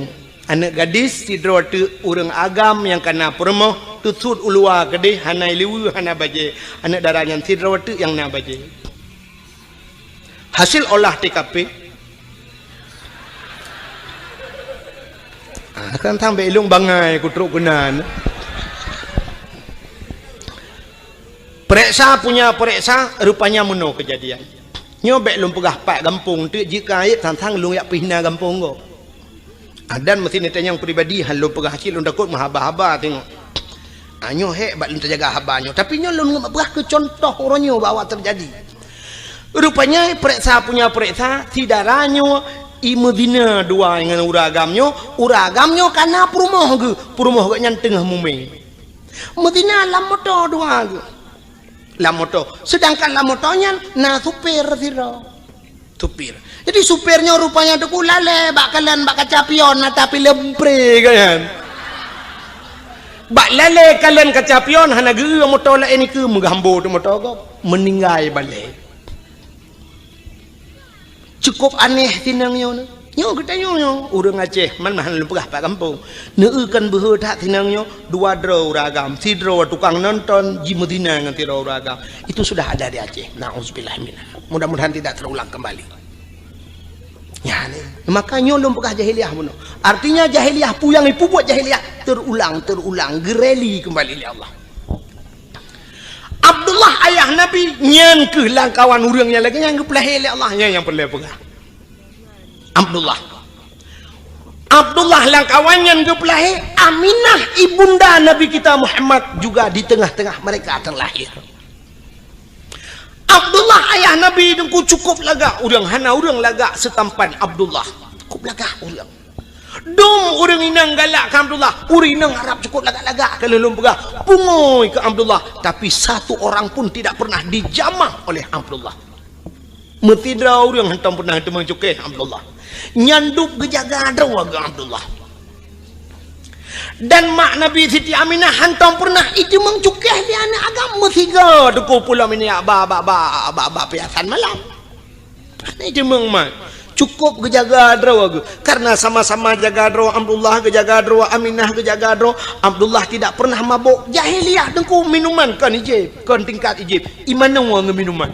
aneuëk gadis sidroe teuk ureuëng agam nyang kana peurumoh, teusut u luwa keudeh hana ileue hana bajée, aneuëk dara nyan sidroe teuk nyang na bajée. Hasil olah T K P, ah, kan sang bék ilong bangai kutrok keunan. Pereksa punya pereksa, rupanya meunoe keujadian. Nyoe bék lôn peugah pat gampông teuk jeuet keu aib, sang-sang lôn jak pih na gampông gob. Ah, dan meusi neutanyong pribadi, han lôn peugah cit lôn takot meuhaba-haba teungoh. Ah, nyoe hék bak lôn teujaga haba nyoe. Tapi nyoe lôn peugah keu contoh uroe nyoe bak awak teujadi. Rupanya pereksa punya pereksa, si dara nyoe i meuzina dua ngon ureuëng agam nyoe, ureuëng agam nyoe kana peurumoh geuh, peurumoh geuh nyan teungoh mumé. Meuzina lam moto dua geuh. Lam moto. Sedangkan lam moto nyan na supir sidroe. Supir. Jadi supir nyoe rupanya Teungku lalée bak kalon bak kaca pion ata pilem pre geuh nyan. Bak lalée kalon kaca pion hana geu moto laén nikeue meugambo teuh moto gob. Meuninggai balée. Cukup aneh si inong nyoe. Nyoe geutanyoe nyoe, ureuëng Aceh, man meuhan lôn peugah pat gampông. Neueu kon beuhe that si inong nyoe, dua droe ureuëng agam, sidroe tukang nonton, jimeuzina ngon sidroe ureuëng agam. Itu sudah ada di Aceh. Nauzubillah minha. Mudah-mudahan tidak terulang kembali. Nyan, maka nyoe lôn peugah jahiliyah bunoe. Artinya jahiliyah, peue nyang ipubuet jahiliyah, terulang, terulang, geureli kembali lé Allah. Abdullah ayah Nabi, nyan keuh lam kawan ureuëng nyang lagée nyan geupeulahé lé Allah, nyan nyang peureulée peugah. Abdullah. Abdullah lam kawan nyan geupeulahé, Aminah ibunda Nabi kita Muhammad juga di tengah-tengah mereka terlahir. Abdullah ayah Nabi Teungku cukup lagak ureuëng, hana ureuëng lagak seutampan Abdullah. Cukup lagak ureuëng. Dum ureuëng inong galak keu Abdullah, ureuëng inong Arab cukup lagak-lagak keu lôn peugah, pungui keu Abdullah, tapi satu orang pun tidak pernah dijamah oleh Abdullah. Meusidroe ureuëng hantom pernah teumeung cukéh Abdullah. Nyan dub geujaga droe geuh Abdullah. Dan mak Nabi Siti Aminah hantom pernah iteumeung cukéh lé aneuëk agam meusigoe Teungku pulom ini bak, bak, bak, bak, bak piasan malam. Hana iteumeung mak. Cukup geujaga droe geuh. Karena sama-sama jaga droe, Abdullah geujaga droe, Aminah geujaga droe, Abdullah tidak pernah mabok. Jahiliyah Teungku minuman kon ijép, kon tingkat ijép. Imanoe ngon minuman.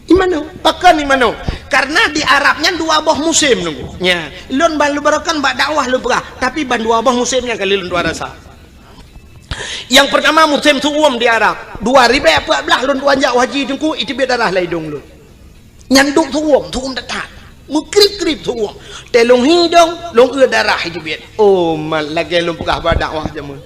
Imanoe, pakon imanoe? Karena di Arab nyan dua boh musém Teungku. Nya, lôn ban lôn barokan bak dakwah lôn peugah, tapi ban dua boh musém nyang kali lôn tuan rasa. Nyang peurtama musém su'um di Arab. Dua ribée peuet blaih lôn tuan jak haji Teungku, iteubiet darah lam idong lôn. Nyan dub su'um, su'um that-that. Meukrib-krib su'um. Teuh lôn hi idong, lôn eu darah iteubiet. Oh, man lagée lôn peugah bak dakwah jameun.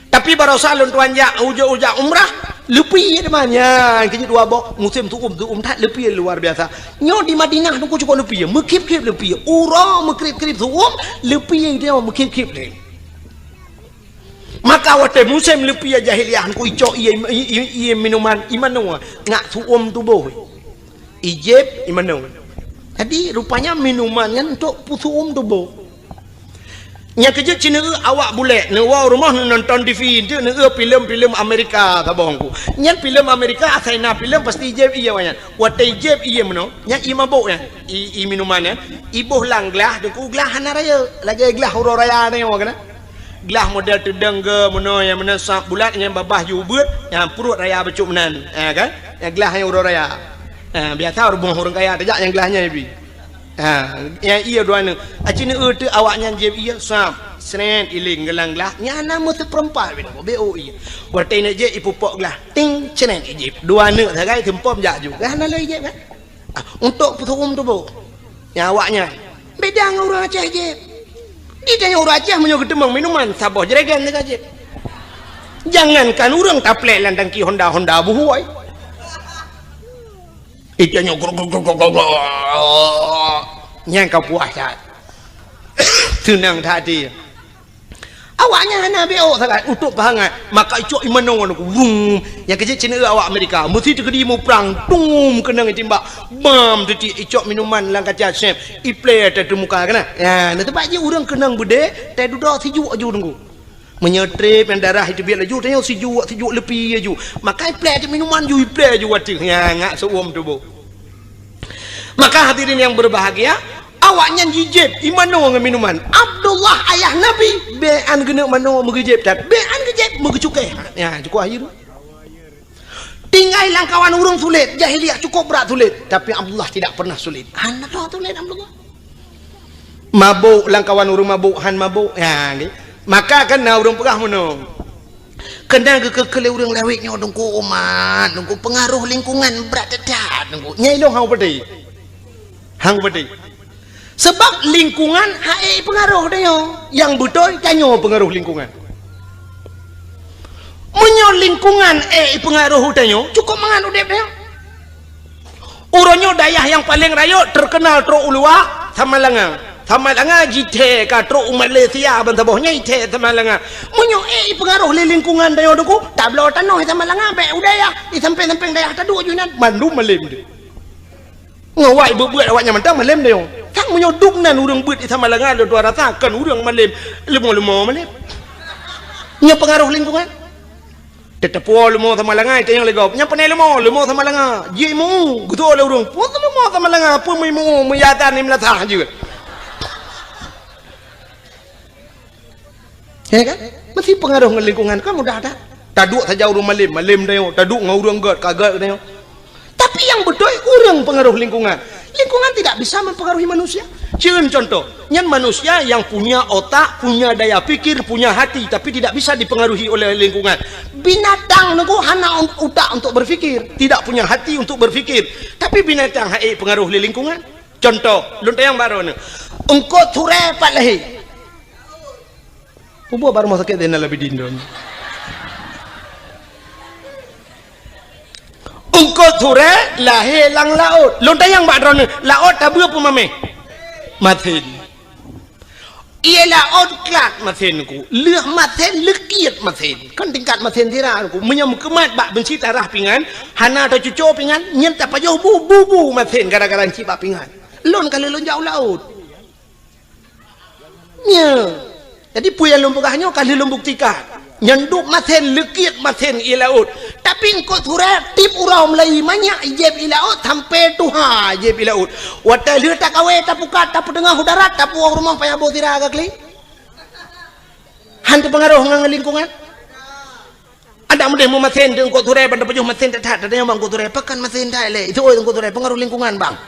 Tapi barosa lôn tuan jak, ujoe-ujoe umrah, leupie teuma nyan. Keu jeuet dua boh, musém su'um, su'um that leupie luar biasa. Nyoe di Madinah Teungku cukup leupie, meukhib-khib leupie. Uroe meukrib-krib su'um, leupie nyoe meukhib-khib deh. Maka watée musém leupie jahiliyah Teungku icok ié, ié, ié minuman, imanoe ngat su'um tuboh. Ijép imanoe. Jadi rupanya minuman nyan untuk peusu'um tuboh. Nyang keujeuet cit neueu awak bulek, neuwoe rumoh neunonton T V, enteuk neueu filem-filem Amerika saboh Teungku. Nyan filem Amerika asai na filem pasti ijép ié awaknyan. Watée ijép ié meunoe, nyan ié mabök nyan, ié, ié minuman nyan, iboh lam glah Teungku, glah hana rayeuk, lagée glah uroe raya nyoe keunan. Glah model teudong geuh meunoe nyang meunan sab bulat nyang babah ju ubeuet, nyang pruet raya bacut meunan. Ha kan? Nyang glah nyang uroe raya. Ha, biasa rumoh ureuëng kaya tajak nyang glah nyan ibi. Ha, nyang ié dua nyoe. Aci neueu teuk awaknyan jieb ié sab. Sret, iling geulang glah, nyan na meusipeureumpah bit, B O I. Watèe neuk jép, ipupok glah, ting, sret, ijép. Dua neuk sagai, seumpom jak ju. Kan hana lé ijép kan? Ah, untuk peusuum tuboh. Nyan awaknyan. Beda ngon ureueng Aceh jép. Di tanyoe ureueng Aceh meunyoe geuteumeung minuman, saboh jerigen teuka jép. Jangankan ureueng taplek lam tangki Honda, Honda buhôi. Itanyoe grok, grok, grok, grok, grok. Nyan ka puas that. Seunang that até. Awaknyan hana B O sagai, utôp peuhangat. Maka icok imanoe ngon aku. Wum. Nyang keuh jeuet ceuneuk awak Amerika. Meusi teukeudi muprang. Tum, keunong itimbak. Bam, teuti icok minuman lam kaca sép. Iplé teumuka keunan. Ya, na teumpat jih ureueng keunong beudé, teududoe sijuek aju teungku. Meunyoe trép nyang darah iteubiet laju, tanyoe sijuek, sijuek leupie laju. Maka iplé cit minuman ju, iplé ju watèe. Nya, ngak seuuem tuboh. Maka hadirin yang berbahagia, awaknyan jijép imanoe ngon minuman. Abdullah ayah Nabi, bèk an geuneuk manoe meugeujép that. Bèk an geujép meugeucukéh. Nya, cukup akhé. Tinggai lam kawan ureueng sulet, jahiliyah cukup brat sulet. Tapi Abdullah tidak pernah sulet. Hana sulet Abdullah. Mabök lam kawan ureueng mabök, han mabök. Ya, nggih. Maka kan na ureueng peugah meunoe. Keunan geukeu-keu lé ureueng lawét nyoe teungku umat, teungku peungaroh lingkungan brat that-that teungku. Nyan ilôn han kupeudeh. Han kupeudeh. Sabab lingkungan han ék peungaroh tanyoe. Nyang beutôi tanyoe peungaroh lingkungan. Meunyoe lingkungan ék peungaroh tanyoe, cukup mangat udép tanyoe. Uroe nyoe dayah nyang paleng rayeuk teukeunal trok u luwa, Samalanga. Samalanga jithèe ka trok u Malaysia ban saboh nyan jithèe Samalanga. Meunyoe ék peungaroh lé lingkungan tanyoe teungku, tabloe tanoh Samalanga bèk u dayah, di sampéng-sampéng dayah taduek ju nan, mandum malém deh. Ngon awak beuet-beuet awaknyan mantong malém tanyoe. Kan meunyoe dum nan ureueng beuet di Samalanga lôn tuan rasa kon ureueng malém, leumo-leumo malém. Nyoe peungaroh lingkungan. Teuteupeue leumo Samalanga, itanyong lé gob. Nyan pane leumo, leumo Samalanga. Jimeu, geutuwoe lé ureueng. Peue leumo Samalanga, peue meuimu, meuyatan di meulasah jeuet. Ya kan? Meusti peungaroh ngon lingkungan, kan mudah that. Taduek saja ureueng malém, malém tanyoe. Taduek ngon ureueng gèt, ka gèt tanyoe. Tapi nyang beutôi ureueng peungaroh lingkungan. Lingkungan tidak bisa mempengaruhi manusia. Cen contoh, nyan manusia yang punya otak, punya daya pikir, punya hati, tapi tidak bisa dipengaruhi oleh lingkungan. Binatang nyoe hana un-, utak untuk berpikir, tidak punya hati untuk berpikir. Tapi binatang han ék peungaroh lé lingkungan. Contoh, lôn tanyong baroe nyoe. Eungkôt surée pat lahé. Peue buet bak rumoh sakét Zainal Abidin tu? Eungkôt surée lahé lam laôt. Lôn tanyong bak droeneuh, laôt tabeue peue mamèh? Masen. Ié laôt klat masen ku. Lheueh masen, leukiet masen. Kan tingkat masen sira ku. Meunyoe meukeumat bak beunsi tarah pingan, hana tacuco pingan, nyan tapajoh bu, bu, bu masen gara-gara cit bak pingan. Lôn ka lheueh lôn jak u laôt. Nya. Jadi peue nyang lôn peugah nyoe ka lheueh lôn buktikan. Nyan duek masen, leukiet masen ié laôt. Tapi eungkôt surée tiep uroe mulai manyak ijép ié laôt sampoe tuha ijép ié laôt. Watèe lheueh takawé tapukat tapeuteungoh u darat tapuwoe rumoh payah boh sira ka kli. Han teupeungaroh ngon lingkungan. Adak meudeh meumasen di eungkôt surée ban tapajoh masen that-that, tatanyong bak eungkôt surée, pakon masen that lé? Itu oi eungkôt surée, peungaroh lingkungan bang.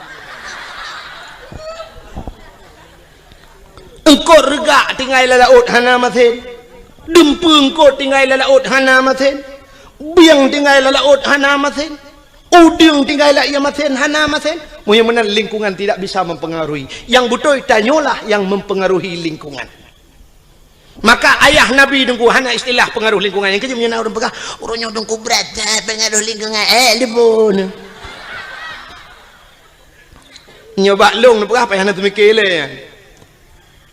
Eungkôt reugak tinggai lam laôt hana masen. Dumpeue eungkôt tinggai lam laôt hana masen. Bieng tinggai lam laôt hana masen. Udeueng tinggai lam ié masen hana masen. Meunyoe meunan lingkungan tidak bisa mempengaruhi. Nyang beutôi tanyoe lah nyang mempengaruhi lingkungan. Maka ayah Nabi teungku hana istilah pengaruh lingkungan. Nyang keujeuet meunyoe na ureueng peugah, "Ureueng nyoe teungku brat that pengaruh lingkungan." Eh, leumo nyoe. Nyoe bak lôn neupeugah payah na teumike lé.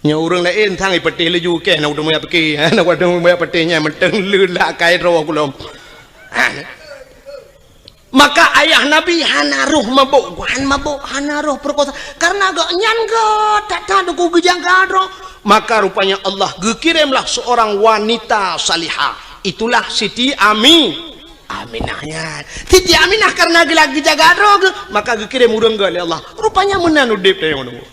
Nyoe ureueng laén sang ipeuteh laju keh na udeueng meuyak pike. Na udeueng meuyak peuteh nyan mantong leulat kai droe kulom. Ha. Maka ayah Nabi hana roh mabök, han mabök, hana roh peurekosa. Karena gobnyan gèt that-that teungku geujaga droe. Maka rupanya Allah geukirémlah seorang wanita salihah. Itulah Siti Ami-, Aminah nyan. Siti Aminah karena geula geujaga droe geuh, maka geukirém ureueng gèt lé Allah. Rupanya meunan udép tanyoe nyoe.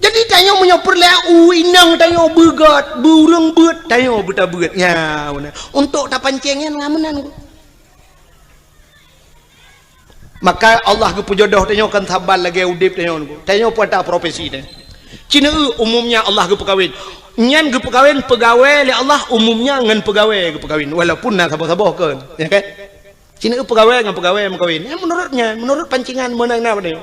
Jadi tanyoe meunyoe peureulèe u inong tanyoe beugèt, beu ureueng beuet, tanyoe beutabeuet. Nya, meunan. Untuk tapancéng nyan ngon meunan. Maka Allah geupeujodoh tanyoe kon saban lagèe udép tanyoe nyoe. Tanyoe peue ata profesi tanyoe. Cina umumnya Allah geupeukawen. Nyan geupeukawen peugawée lé Allah umumnya ngon peugawée geupeukawen, walaupun na saboh-saboh kon, ya kan? Cina peugawée ngon peugawée meukawen. Ya, menurut nyan, menurut pancingan meunan na pada.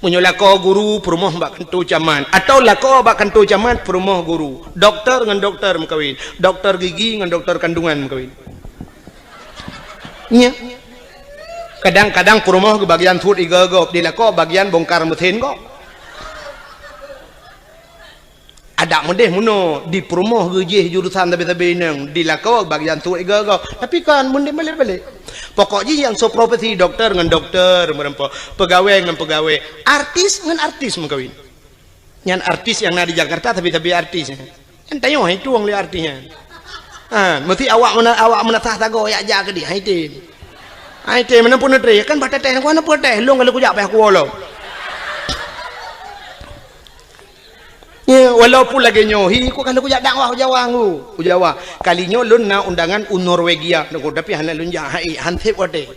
Meunyoe lakoe guru peurumoh bak kantô camat, atau lakoe bak kantô camat peurumoh guru, doktor ngon doktor meukawen, doktor gigi ngon doktor kandungan meukawen. Nya. Kadang-kadang peurumoh geubagian suet igoe gob, di lakoe bagian bongkar mesin gob. Adak meudeh meunoe, di peurumoh geujih jurusan sabe-sabe inong, di lakoe bagian suet igoe gob. Tapi kan meudeh balek-balek. Pokok jih nyang soe profesi doktor ngon doktor meureumpok, peugawée ngon peugawée, artis ngon artis meukawen. Nyan artis nyang na di Jakarta, tapi-tapi artis nyan. Nyan tanyoe hai tueng lé artis nyan. Ha, meusti awak meuna-, awak meunasah sagoe yak jak keudeh, hai tem. Hai tem, meunan pun neutré, kan bah teuteh, ku hana peuteh, lôn ka lheueh kujak payah kuwoe lom. Ya, walaupun lagée nyoe, hi, ku ka lheueh kujak dakwah u Jawa ngu, u Jawa. Kali nyoe lôn na undangan u Norwegia, tapi hana lôn jak, hai, han sép watée.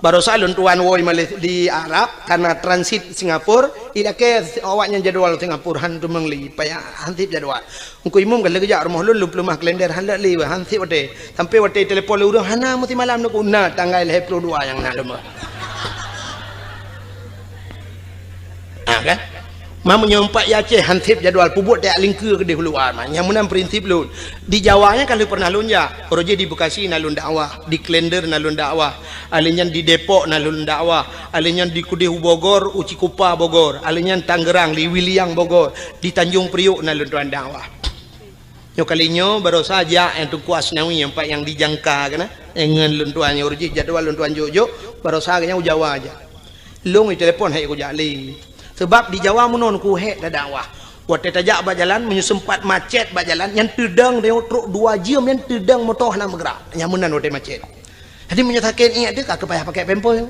Barosa lôn tuan woe Malaysia di Arab, karena transit Singapura, ilakée awaknyan jadwal Singapura, han teumeung lé, payah han sép jadwal. Teungku Imum ka lheueh geujak rumoh lôn, lôn peuleumah kalender, han lé, han sép watée. Sampai watée telepon lé ureueng, hana meusimalam Teungku, na tanggai lhée ploh dua nyang na lôn. Ha, kan? Ma meunyoe umpat i Aceh han sép jadwal, peubuet tajak lingkeue keudeh u luwa, ma. Nyang meunan prinsip lôn. Di Jawa nyan ka lheueh pernah lôn jak. Uroe jih di Bekasi na lôn dakwah, di Klender na lôn dakwah, alèh nyan di Depok na lôn dakwah, alèh nyan di keudeh u Bogor, u Cikupa Bogor, alèh nyan Tangerang, di Wiliang Bogor, di Tanjung Priok na lôn tuan dakwah. Nyoe kali nyoe barosa jak nyang Teungku Asnawi, nyang pat nyang dijangka keunan, nyang ngon lôn tuan nyoe, uroe jih jadwal lôn tuan jok-jok, barosa geuh nyan u Jawa jak. Lôn itelepon han kujak lé. Sabab di Jawa meunoe Teungku hék tadakwah. Watée tajak bak jalan, meunyoe seumpat macet bak jalan, nyan teudong, nyoe trok dua jeuem, nyan teudong moto hana meugerak. Nyan meunan watée macet. Jadi meunyoe sakét iék teuh ka keu payah pakai pampers.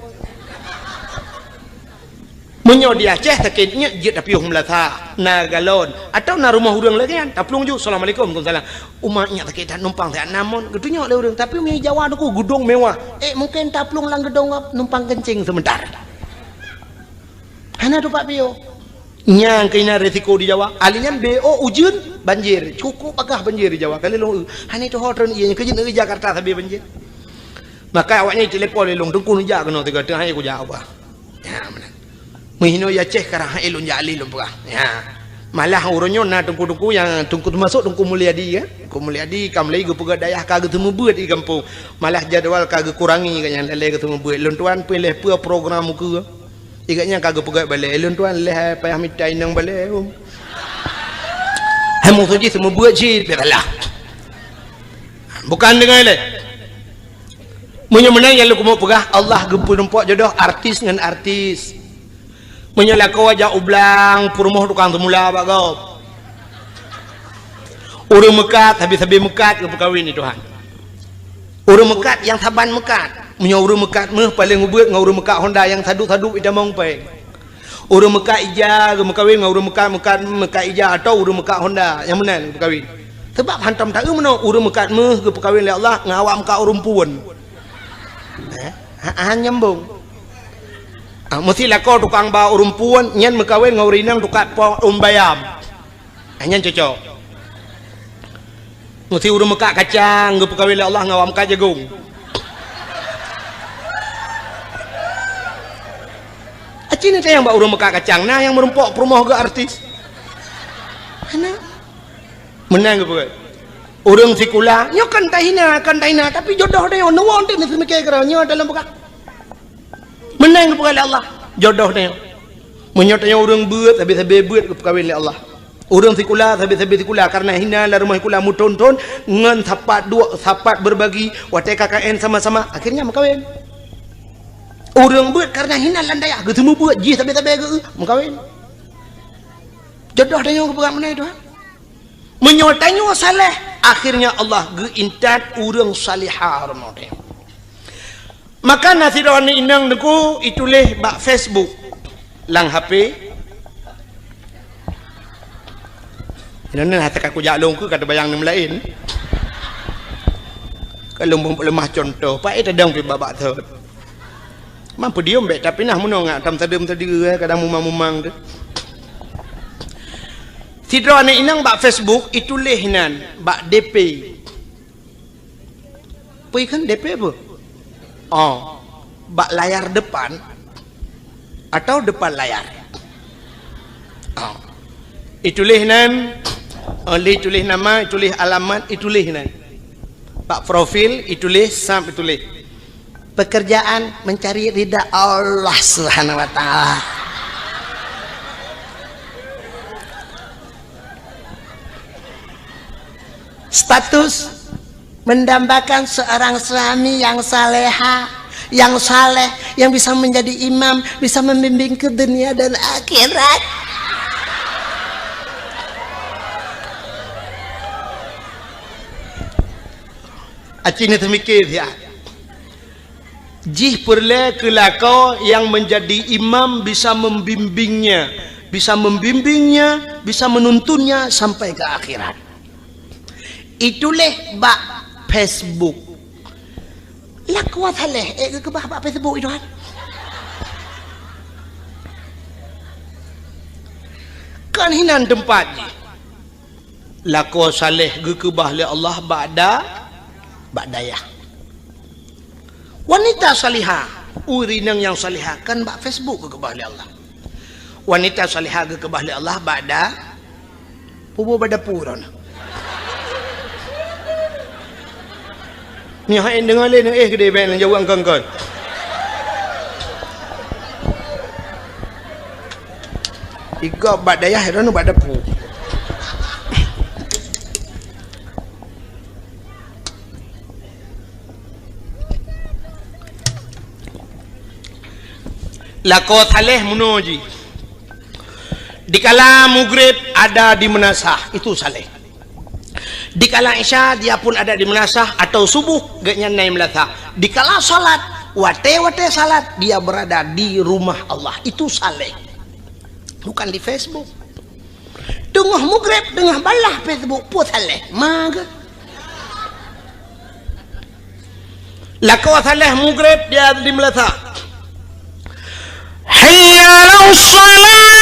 Meunyoe di Aceh sakét iék jeuet tapiôh meulasa, na galon, atawa na rumoh ureuëng lagée nyan, taplueng ju, "Assalamualaikum." "Waalaikumsalam." "Uma iék sakét that numpang siat na mon." Geutunyok lé ureuëng, tapi meunyoe Jawa Teungku geudong mewah, eh mungken taplueng lam geudong numpang keuncing seumeutar. Hana tupat piôh. Nyang keunan risiko di Jawa, alèh nyan B O ujeuen, banjir. Cukup bagaih banjir di Jawa. Kali lôn, hana tuho treun ié, keu jeuet Jakarta sabe banjir. Maka awaknyan telepon lé lôn, "Teungku neujak keunoe sigoe, teuh hai kujak ubah." Ya, meunan. Meuhinoe ya Aceh karang hai lôn jak lé lôn peugah. Ya. Malah uroe nyoe na teungku-teungku nyang teungku teumasok Teungku Mulyadi, ya. Teungku Mulyadi ka mulai geupeugah dayah ka geuteumeubeuet di gampông. Malah jadwal ka geukurangi gobnyan lalée geuteumeubeuet. Lôn tuan pih lheueh peue program ukeue. Igeuh nyan ka geupeugét balée, "Lôn tuan lheueh payah mita inong balée, um." Hai musoh jih seumeubeuet cit, pih salah. Bukan deungon lé. Meunyoe meunan nyang lôn keumeung peugah, Allah geupeurumpok jodoh artis ngon artis. Meunyoe lakoe jak u blang, peurumoh tukang seumula bak gob. Ureuëng meukat, sabe-sabe meukat geupeukawén lé Tuhan. Ureuëng meukat nyang saban meukat. Meunyoe ureuëng meukat méuh paleng ubeuet ngon ureuëng meukat Honda nyang sadub-sadub itamong péng. Ureuëng meukat ija geumeukawén ngon ureuëng meukat, meukat, meukat ija atawa ureuëng meukat Honda nyang meunan geupeukawén. Sabab hantom taeu meunoe ureuëng meukat méuh geupeukawén lé Allah ngon awak meukat ureuëng puon. Eh, ha, ha nyambong. Ah, meusti lakoe tukang ba ureuëng puon nyan meukawén ngon ureuëng inong tukang po ureuëng bayam. Ah, nyan cocok. Meusti ureuëng meukat kacang geupeukawén lé Allah ngon awak meukat jagong. Aci na tayang bak ureuëng meukat kacang, na nyang meurumpok peurumoh geuh artis. Hana. Meunan geupeugah. Ureuëng sikula, nyoe kan tahina, kan tahina, tapi jodoh tanyoe, neuwoe teuh neuseumiké keudroe, nyoe dalam peugah. Meunan geupeugah lé Allah, jodoh tanyoe. Meunyoe tanyoe ureuëng beuet, sabe-sabe beuet geupeukawén lé Allah. Ureuëng sikula, sabe-sabe sikula, kareuna hina lam rumoh sikula meuthon-thon, ngon sapat duek, sapat berbagi, watée K K N sama-sama, akhirnya meukawén. Ureuëng beuet kareuna hina lam dayah, geuseumeubeuet jih sabe-sabe geu-, meukawén. Jodoh tanyoe geupeugah meunan Tuhan. Meunyoe tanyoe saleh, akhirnya Allah geuintat ureuëng salihah rumoh tanyoe. Maka na sidroe aneuk inong Teungku ituléh bak Facebook lam H P. Inoe hase ka kujak lôn keu ka teubayang nyang laén. Ka lôn leumah contoh, paét tadong pih babak thot. Mampu diem bék, tapi nah meunoe ngat tam tadeuem tadi, eh, kadang mumang-mumang tu. Sidroe aneuk inong bak Facebook ituléh nan bak D P. Peue kheun D P peue? Oh, bak layar depan atau depan layar? Oh. Ituléh nan, oh, lé ituléh nama, ituléh alamat, ituléh nan. Bak profil ituléh, sab ituléh. Pekerjaan mencari ridha Allah Subhanahu wa Ta'ala. Status mendambakan seorang suami yang saleha, yang saleh, yang bisa menjadi imam, bisa membimbing ke dunia dan akhirat. Aci ni teumikir ya. Jih peureulée keu lakoe nyang meunjadi imam bisa membimbingnya, bisa membimbingnya, bisa menuntunnya sampai ke akhirat. Ituléh bak Facebook. Lakoe saléh, eh, geukeubah bak Facebook itu kan. Kan hinan teumpat jih. Lakoe saléh geukeubah lé Allah bak da-, bak dayah. Wanita salihah, ureuëng inong nyang salihah kan bak Facebook geukeubah lé Allah. Wanita salihah geukeubah lé Allah bak da-, puboh bak dapu droeneuh. Nyoe hai deungoe lé, eh, geude bèk neujaweueb kon-kon. Igob bak dayah, droeneuh bak dapu. Lakoe saléh meunoe jih. Dikala mugrib ada di meunasah, itu saléh. Dikala Isya, dia pun ada di meunasah, atau subuh, gobnyan na i meunasah. Dikala salat, watée-watée salat, dia berada di rumah Allah. Itu saléh. Bukan di Facebook. Teungoh mugrib, teungoh balah Facebook, peue saléh. Mage. Lakoe saléh mugrib dia di meunasah. Hayya 'alas shalah.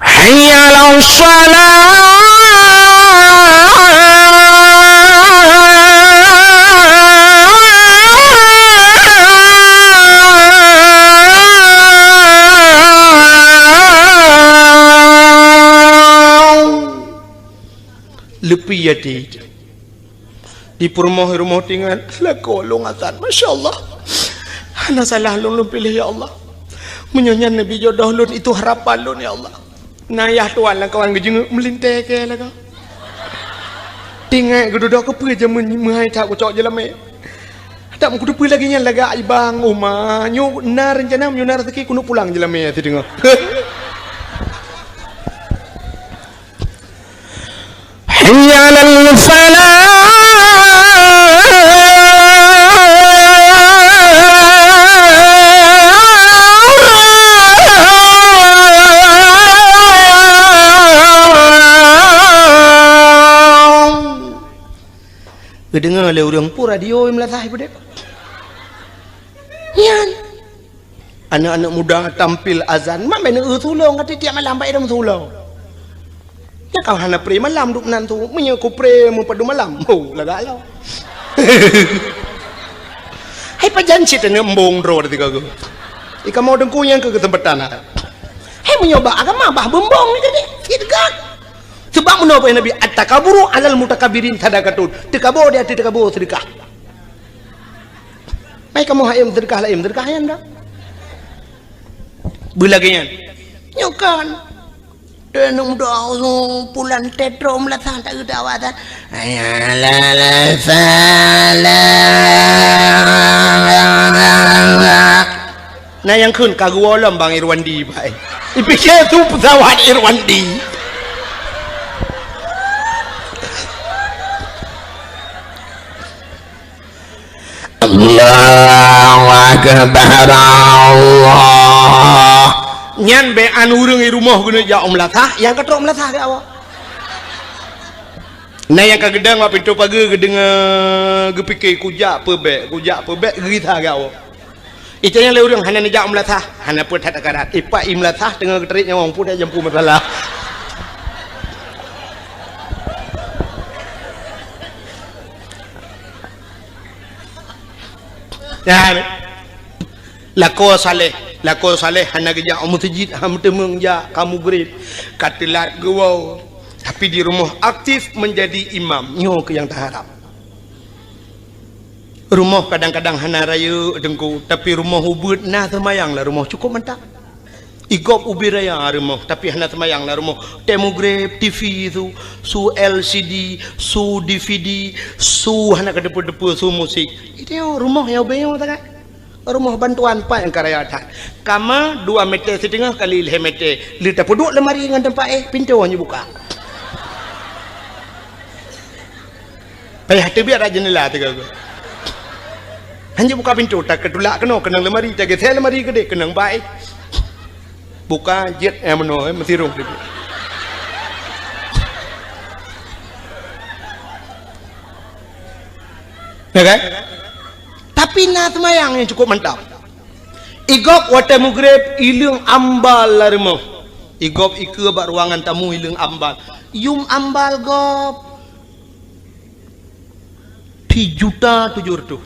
Hayya 'alas shalah. Leupie até. Di peurumoh-rumoh tinggai, lakoe lôn azan. Masya Allah. Hana salah lôn, lôn piléh, ya Allah. Meunyoe nyan neubi jodoh lôn, itu harapan lôn, ya Allah. Na yah tuan lam kawan geujeungeuk meulintèe keu lakoe. Tinggai geududoe keupeue jameun meuhai that kucok jeulamé. Tak meukuteupeue lagèe nyan lagak ibang, oh ma, nyoe na reuncana, meunyoe na raseuki keuneuk pulang jeulamé sideungoe. Hayya 'alal falah. Geudeungoe lé ureueng peue radio meulasaih peudeh. Nyan. Aneuk-aneuk muda tampil azan, mak bèk neueu tulông, ka tiep-tiep malam bak idong tulông. Nyan ka hana pré malam duek nan tu, meunyoe ku pré meupadum malam, ho, lagak lom. Hai pajan cit aneuk embong droe teuka geuh. Ikamoe teungku nyang keu keuseumpatan hai. Hai meunyoe bak agama bah beumbong ni jadi, sit gak. Sebab meunoe peue Nabi, "At-takaburu 'alal mutakabbirin sadaqatun." Teukabo di ateueh teukabo seudeukah. Mai kamoe hayam seudeukah laén, seudeukah nyan dah. Beulagèe nyan. Nyoe kan. Deunong doa pulan tetro meulasan tak geudawa tan. Hayya 'alal falah. Na nyang kheun ka geuwoe lom Bang Irwandi, bai. Ipike su peusawat Irwandi. Allahu Akbar, Allah. Nyan bèk an ureueng i rumoh geuneuk jak u meulasah, nyang ka trok meulasah geuh awak. Na nyang ka geudong bak pintoe pageue geudeungoe, geupike kujak peubèk, kujak peubèk, geugisa geuh awak. Itanyong lé ureueng hana neujak u meulasah, hana peue that takarat. Ipak i meulasah teungoh geutarék nyawöng, peue that jampu masalah. Nyan. Lakoe saleh, lakoe saleh hana geujak u meuseujid, hana meuteumeung jak, ka mugreb, ka teulat geuwoe. Tapi di rumoh aktif menjadi imam, nyoe keuh nyang taharab. Rumoh kadang-kadang hana rayeuk teungku, tapi rumoh ubeuet na seumayang lam rumoh cukôp mantap. Igob ubit raya rumoh, tapi hana seumayang lam rumoh. Watèe mugreb, T V su, su L C D, su D V D, su hana keudeupeue-deupeue, su musik. Itu rumoh nyang ubit nyoe sangat. Rumoh bantuan pat nyang ka raya that. Kama dua meter siteungoh kali lhèe meter. Lheueh tapeuduek lemari ngon teumpat éh, pintoe nyoe buka. Payah teubiet rot jeundela teuka geuh. Hana buka pintoe, takeutulak keunoe, keunong lemari, tageusé lemari keudéh, keunong bak éh. Buka jeuet, eh, meunoe, eh, meusirông teubiet. Ya kan? Tapi na seumayang nyang cukôp mantap. Igob watèe mugreb, ileueng ambal lam rumoh. Igob ikeue bak ruangan tamu, ileueng ambal. Yum ambal gob. Sijuta tujoh reutôh.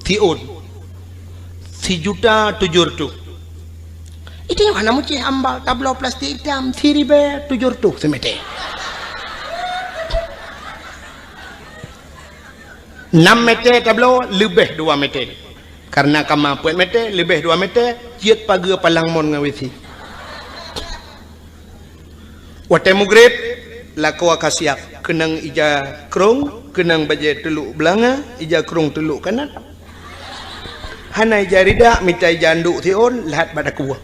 Siôn. Sijuta tujoh reutôh. Itu nyang hana meucéh ambal, tabloe plastik itam, siribèe tujoh reutôh simeter. Nam meter tabloe, leubeh dua meter. Kareuna kama peuet meter, leubeh dua meter, jeuet pageue palang mon ngon W C. Watèe mugreb, lakoe ka siap, keunong ija krông, keunong bajèe teulok beulanga, ija krông teulok kanat. Hana ija ridak, mita ija anduk siôn, lheuh bak takue.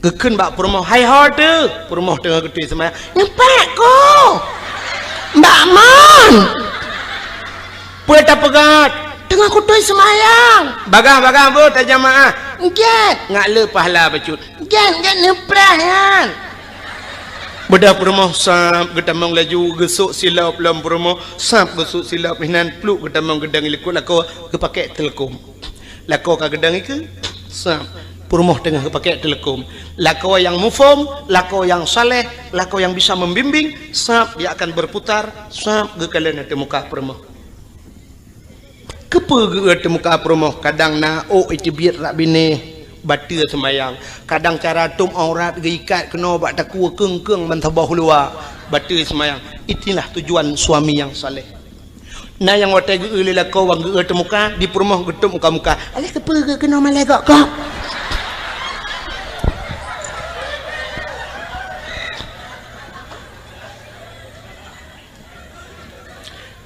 Geukheun bak peurumoh, "Hai ho teuh?" Peurumoh teungoh geutôi seumayang. "Nyoe pat ko, Mbak Mon." "Peue tapeugah?" "Teungoh kutôi seumayang." "Bagaih-bagaih beuh tajamaah." "Gèt." "Ngat le pahala bacut." "Gèt, gèt neupreh nyan." Beudôh peurumoh sab geutamong laju, geusôk silop lom peurumoh, sab geusôk silop inan, pluek geutamong geudong i likot lakoe, geupakèk teuleukom. Lakoe ka geudong ikeue, sab, peurumoh teungoh geupakèk teuleukom. Lakoe nyang muphom, lakoe nyang saleh, lakoe nyang bisa membimbing, sab, dia akan berputar, sab, geukalon ateueh muka peurumoh. Keupeue geu-eu ateueh muka peurumoh? Kadang na ôk iteubiet rot binéh, bateue seumayang. Kadang cara tôb aurat geuikat keunoe bak takue keung-keung ban saboh luwa, bateue seumayang. Itulah tujuan suami nyang saleh. Na nyang watèe geu-eu lé lakoe wan geu-eu ateueh muka, di peurumoh geutôb muka-muka. "Alah, keupeue geu-eu keunoe malèe gok-gok?"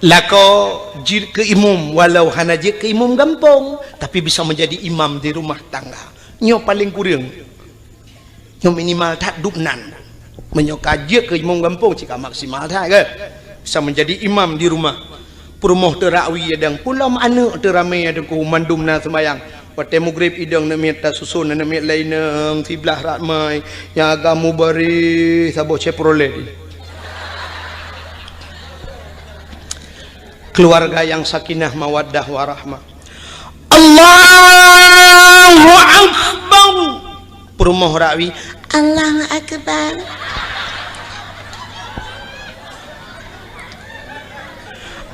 Lakoe jeuet keu imum, walau hana jeuet keu imum gampông, tapi bisa menjadi imam di rumah tangga. Nyoe paleng kureueng. Nyoe minimal that dub nan. Meunyoe ka jeuet keu imum gampông, cit ka maksimal that, kan? Bisa menjadi imam di rumah. Peurumoh teurakwi idong, pulom aneuk teuramé idong, mandum na seumayang. Watèe mugreb idong neuk miet, tasuson neuk miet lé inong siblah ramai, nyang agam mubareh saboh Chevrolet. Keluarga yang sakinah, mawaddah, warahmah. Allahu Akbar. Peurumoh rakwi, Allahu Akbar.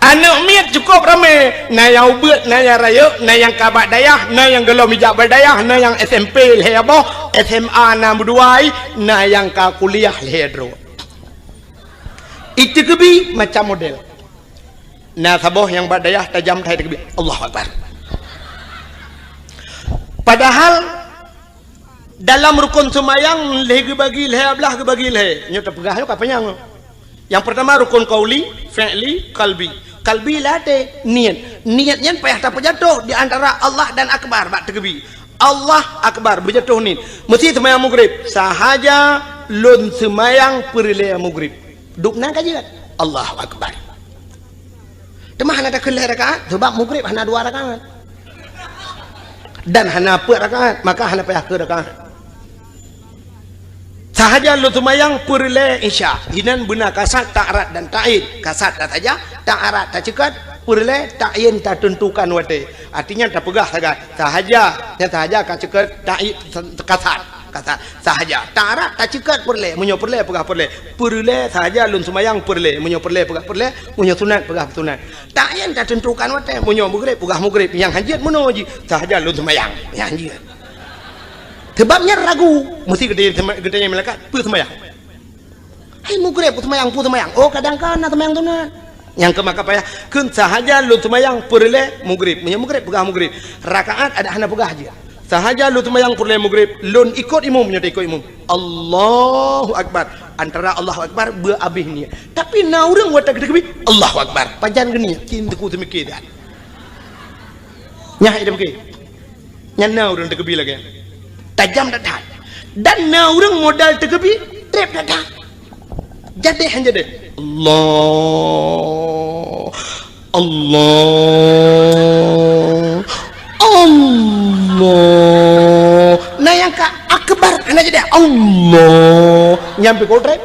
Aneuk miet cukôp ramé, na nyang ubeuet, na nyang rayeuk, na nyang ka bak dayah, na nyang gohlom ijak bak dayah, na nyang S M P lhèe boh, S M A na meudua, na nyang ka kuliah lhèe droe. Iteukeubi macam model. Na saboh nyang bak dayah tajam that iteukeubi, Allahu Akbar. Padahal dalam rukon seumayang lhèe geubagi lhèe, blah geubagi lhèe. Nyoe tapeugah nyoe ka panyang. Nyang peurtama rukon qauli, fi'li, qalbi. Qalbi lam até, niet. Niet nyan payah tapeujatoh di antara Allah dan Akbar bak teukeubi. Allah Akbar, beujatoh niet. Meusi seumayang mugreb, sahaja lôn seumayang peureulèe mugreb. Dub nan ka jeuet. Allahu Akbar. Teuma hana takheun lhèe rakaat, sabab mugreb hana dua rakaat. Dan hana peuet rakaat, maka hana payah keu rakaat. Sahaja lôn seumayang peureulée Isya, inan beuna kasad, ta'rad dan ta'in. Kasad tasaja, ta'rad taceukat, peureulée ta'in tateuntukan watée. Artinya tapeugah sagai, sahaja, nyang sahaja ka ceukat ta'in, kasad, kasad, sahaja. Ta'rad taceukat peureulée, meunyoe peureulée peugah peureulée. Peureulée sahaja lôn seumayang peureulée, meunyoe peureulée peugah peureulée, meunyoe sunat peugah sunat. Ta'in tateuntukan watée, meunyoe meugreb peugah meugreb, nyang hanjeuet meunoe jih, sahaja lôn seumayang, nyang hanjeuet. Sebab nyan ragu, meusti geutanyong, geutanyong malaikat, peue seumayang? Hai meugreb peue seumayang, peue seumayang? Oh, kadang kan na seumayang sunat. Nyang keu maka payah, kheun sahaja lôn seumayang peureulée meugreb. Meunyoe meugreb peugah meugreb. Rakaat adak hana peugah jih. Sahaja lôn seumayang peureulée meugreb, lôn ikot imum, meunyoe taikot imum. Allahu Akbar. Antara Allahu Akbar beu abéh niet. Tapi na ureuëng watée geuteukeubi, Allahu Akbar. Pajan geuniet, cit teungku teumike that. Nyan hai teumike. Nyan na ureuëng teukeubi lagée nyan. Tajam that-that. Dan na ureuëng modal teukeubi, treb that-that. Jadéh han jadéh. Allah. Allah. Allah. Na nyang ka akbar, hana jadéh. Allah. Nyan pih keu treb.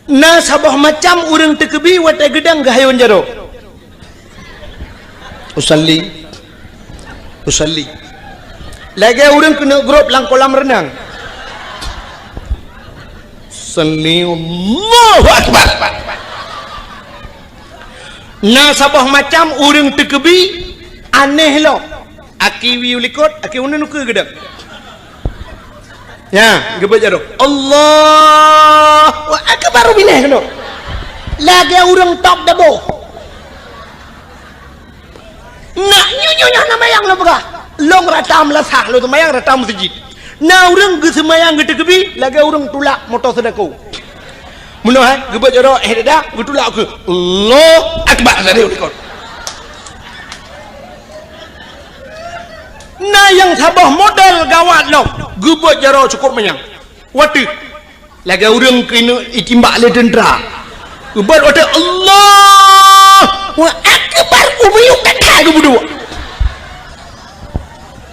Na saboh macam ureuëng teukeubi watée geudang geuhayôn jaroe. Usalli. Usalli. Lagée ureuëng keuneuk grob lam kolam reunang. Usalli, Allahu Akbar. Na saboh macam ureuëng teukeubi aneh lom. Aki wie u likot, aki uneun ukeue geudang. Nya, geubeuet jaroe. Allahu Akbar, binéh keunoe. Lagée ureuëng top dabo. Nak nyoe-nyoe nyang na mayang lôn peugah. Lôn rata meulasah, lôn seumayang rata meuseujid. Na ureuëng geuseumayang geuteukeubi, lagée ureuëng tulak moto seudako. Meunoe, hai, geubeuet jaroe, eh, dada, geutulak ukeue. Allahu Akbar, sabe u likot. Na nyang saboh model gawat lom, geubeuet jaroe cukôp manyang. Watée, lagée ureuëng keuneuk itimbak lé teuntra. Geubeuet watée, Allahu Akbar, ubiyuk that-that geupeuduek.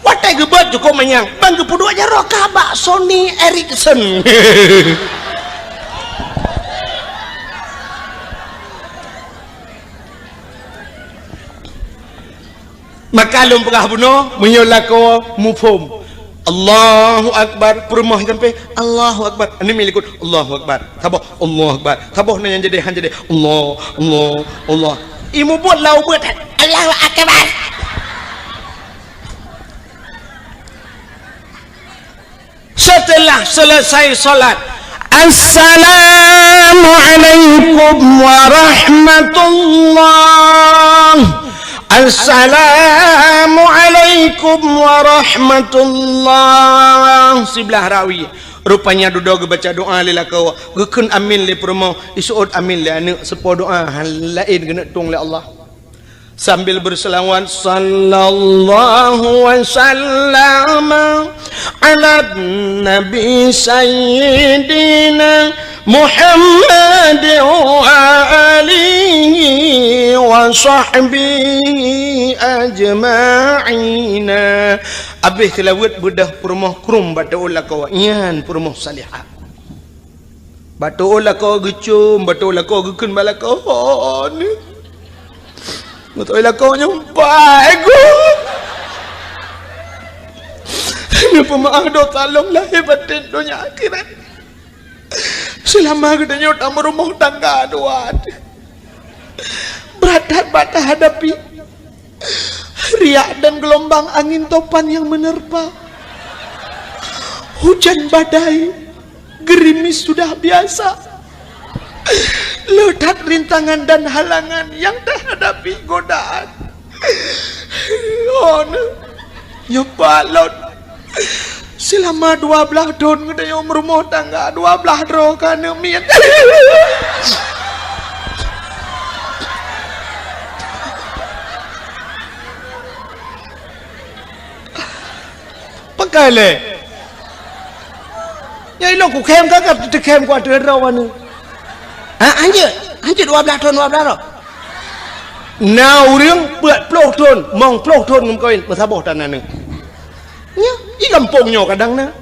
Watée geubeuet cukôp manyang, ban geupeuduek jaroe ka bak Sony Ericsson. Maka lôn peugah bunoe, meunyoe lakoe muphom. Allahu Akbar, peurumoh sampai, Allahu Akbar. Aneuk miet likot, Allahu Akbar. Saboh, Allahu Akbar. Saboh na nyang jadéh, han jadéh. Allah, Allah, Allah. Imeubeuet lau beuet, Allahu Akbar. Setelah selesai salat, "Assalamualaikum warahmatullah. Assalamualaikum warahmatullah." Siblah rawi. Rupanya dudoe geubaca doa lé lakoe, geukheun amin lé peurumoh, iseuôt amin lé aneuk, seupôt doa laén geuneuk tueng lé Allah. Sambil berselawat, "Sallallahu wa sallama ala nabi sayyidina Muhammad wa alihi wa sahbihi ajma'ina." Abéh seulaweuet beudôh peurumoh krueng bak teuôt lakoe, nyan peurumoh salihah. Bak teuôt lakoe geucom, bak teuôt lakoe geukheun bak lakoe, "Oh, ni." Beutôi lakoe nyoe bai geuh. Neupeumaáh dosa lôn lahé batén donya akhirat. Seulama geutanyoe tameurumoh tangga dua. Brat that bak tahadapi. Riak dan gelombang angin topan yang menerpa. Hujan badai, gerimis sudah biasa. Le that rintangan dan halangan yang tahadapi godaan. Oh, nyoe pat lôn. Seulama dua blaih thon geutanyoe meurumoh tangga, dua blaih droe ka aneuk miet. Pakai lé. Nyang ilong kukhém ka, ka teukhém ku ateueh droe aneuk. Ha, hanjeuet, hanjeuet dua blaih thon, dua blaih droe. Na ureuëng peuet ploh thon, mong ploh thon geumeukawen, meusaboh tan na aneuëk. Nyoe, di gampông nyoe kadang na.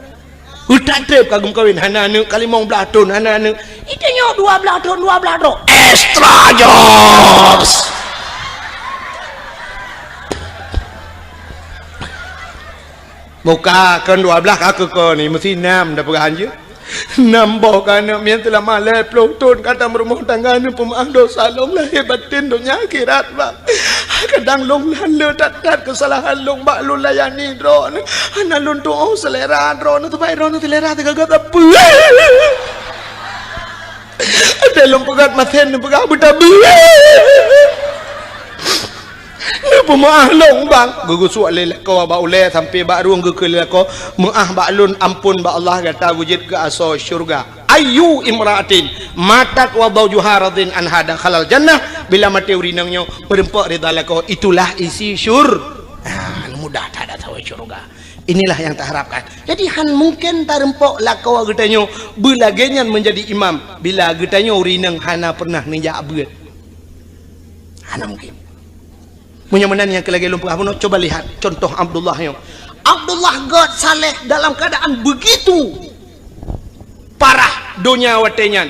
Utak treb ka geumeukawen, hana aneuëk, ka limong blaih thon, hana aneuëk. Itu nyoe dua blaih thon, dua blaih thon. Extra jobs! Muka kon dua blaih ka keuko ni, meusi nam dah peugah hanjeuet. Nam boh ka aneuëk mian teulamah lhée ploh thon ka tameurumoh tangga, neupeumeuáh dosa lom lahé baten donya akhirat, Bang. Kadang lôn hana le that-that keusalahan lôn bak lôn layani droeneueh. Hana lôn tuoh seulera droeneueh, teumpat droeneueh seulera teugaga sapeue. Ada lôn peugah masen neupeugah beutabeue. Neupeumeuáh lôn, Bang. Geugeusuek lé lakoe bak ulée sampoe bak rueng, geukheun lé lakoe, "Meuáh bak lôn, amphon bak Allah, gata geujeuet keu asoe syeuruga." Ayyu imra'atin matat wa zawjuha radin anha dakhalal jannah. Bila maté ureuëng inong nyoe meureumpok ridha lakoe, itulah isi syur-, ah, mudah that asoe syeuruga. Inilah yang taharapkan. Jadi, han mungkin tarumpok lakoe geutanyoe beulagée nyan meunjadi imam bila geutanyoe ureuëng inong hana pernah neujak beuet. Hana mungkin. Meunyoe meunan nyang keu lagée lôn peugah bunoe, coba lihat contoh Abdullah nyoe. Abdullah gét saleh dalam keadaan begitu parah donya watée nyan,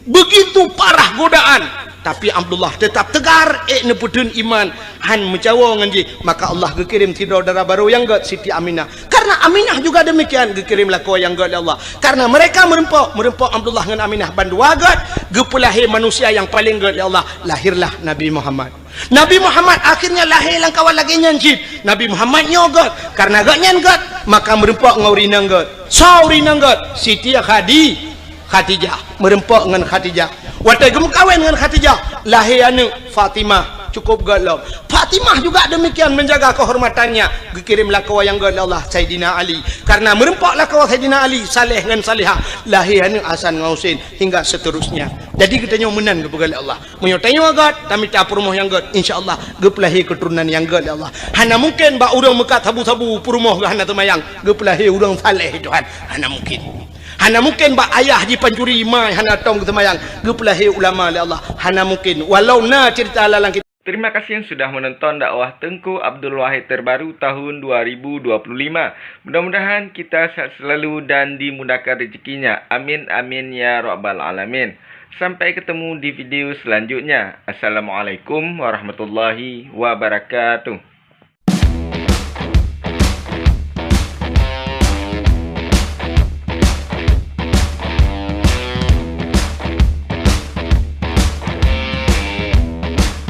begitu parah godaan, tapi Abdullah tetap tegar, ék neupeutheun iman, han meucawo ngon jih. Maka Allah geukirém sidroe dara barô nyang gét, Siti Aminah. Karena Aminah juga demikian, geukirém lakoe nyang gét lé Allah. Karena mereka meureumpok, meureumpok Abdullah ngon Aminah bandua gét, geupeulahé manusia nyang paleng gét lé Allah. Lahirlah Nabi Muhammad. Nabi Muhammad akhirnya lahé lam kawan lagée nyan cit. Nabi Muhammad nyoe gét, karena gobnyan gét, maka meureumpok ngon ureuëng inong gét. Soe ureuëng inong gét? Siti Khadi-, Khadijah. Meureumpok ngon Khadijah. Watée geumeukawen ngon Khadijah, lahé aneuëk Fatimah, cukup gét lom. Fatimah juga demikian menjaga kehormatannya, geukirém lakoe nyang gét lé Allah, Saidina Ali. Karena meureumpok lakoe Saidina Ali, saleh ngon salehah, lahé aneuëk Hasan ngon Husein, hingga seterusnya. Jadi geutanyoe meunan geupeugah lé Allah. Meunyoe tanyoe gét, tamita peurumoh nyang gét, insya Allah geupeulahé keuturonan nyang gét lé Allah. Hana mungkin bak ureuëng meukat sabu-sabu peurumoh geuh hana teumayang, geupeulahé ureuëng saleh Tuhan. Hana mungkin. Hana mungkin bak ayah jipancuri, ma hana tong geuseumayang, geupeulahé ulama lé Allah. Hana mungkin. Walau na cerita lalang kitab. Terima kasih yang sudah menonton dakwah Teuku Abdul Wahid terbaru tahun dua ribu dua puluh lima. Mudah-mudahan kita sehat selalu dan dimudahkan rezekinya. Amin, amin, ya rabbal alamin. Sampai ketemu di video selanjutnya. Assalamualaikum warahmatullahi wabarakatuh.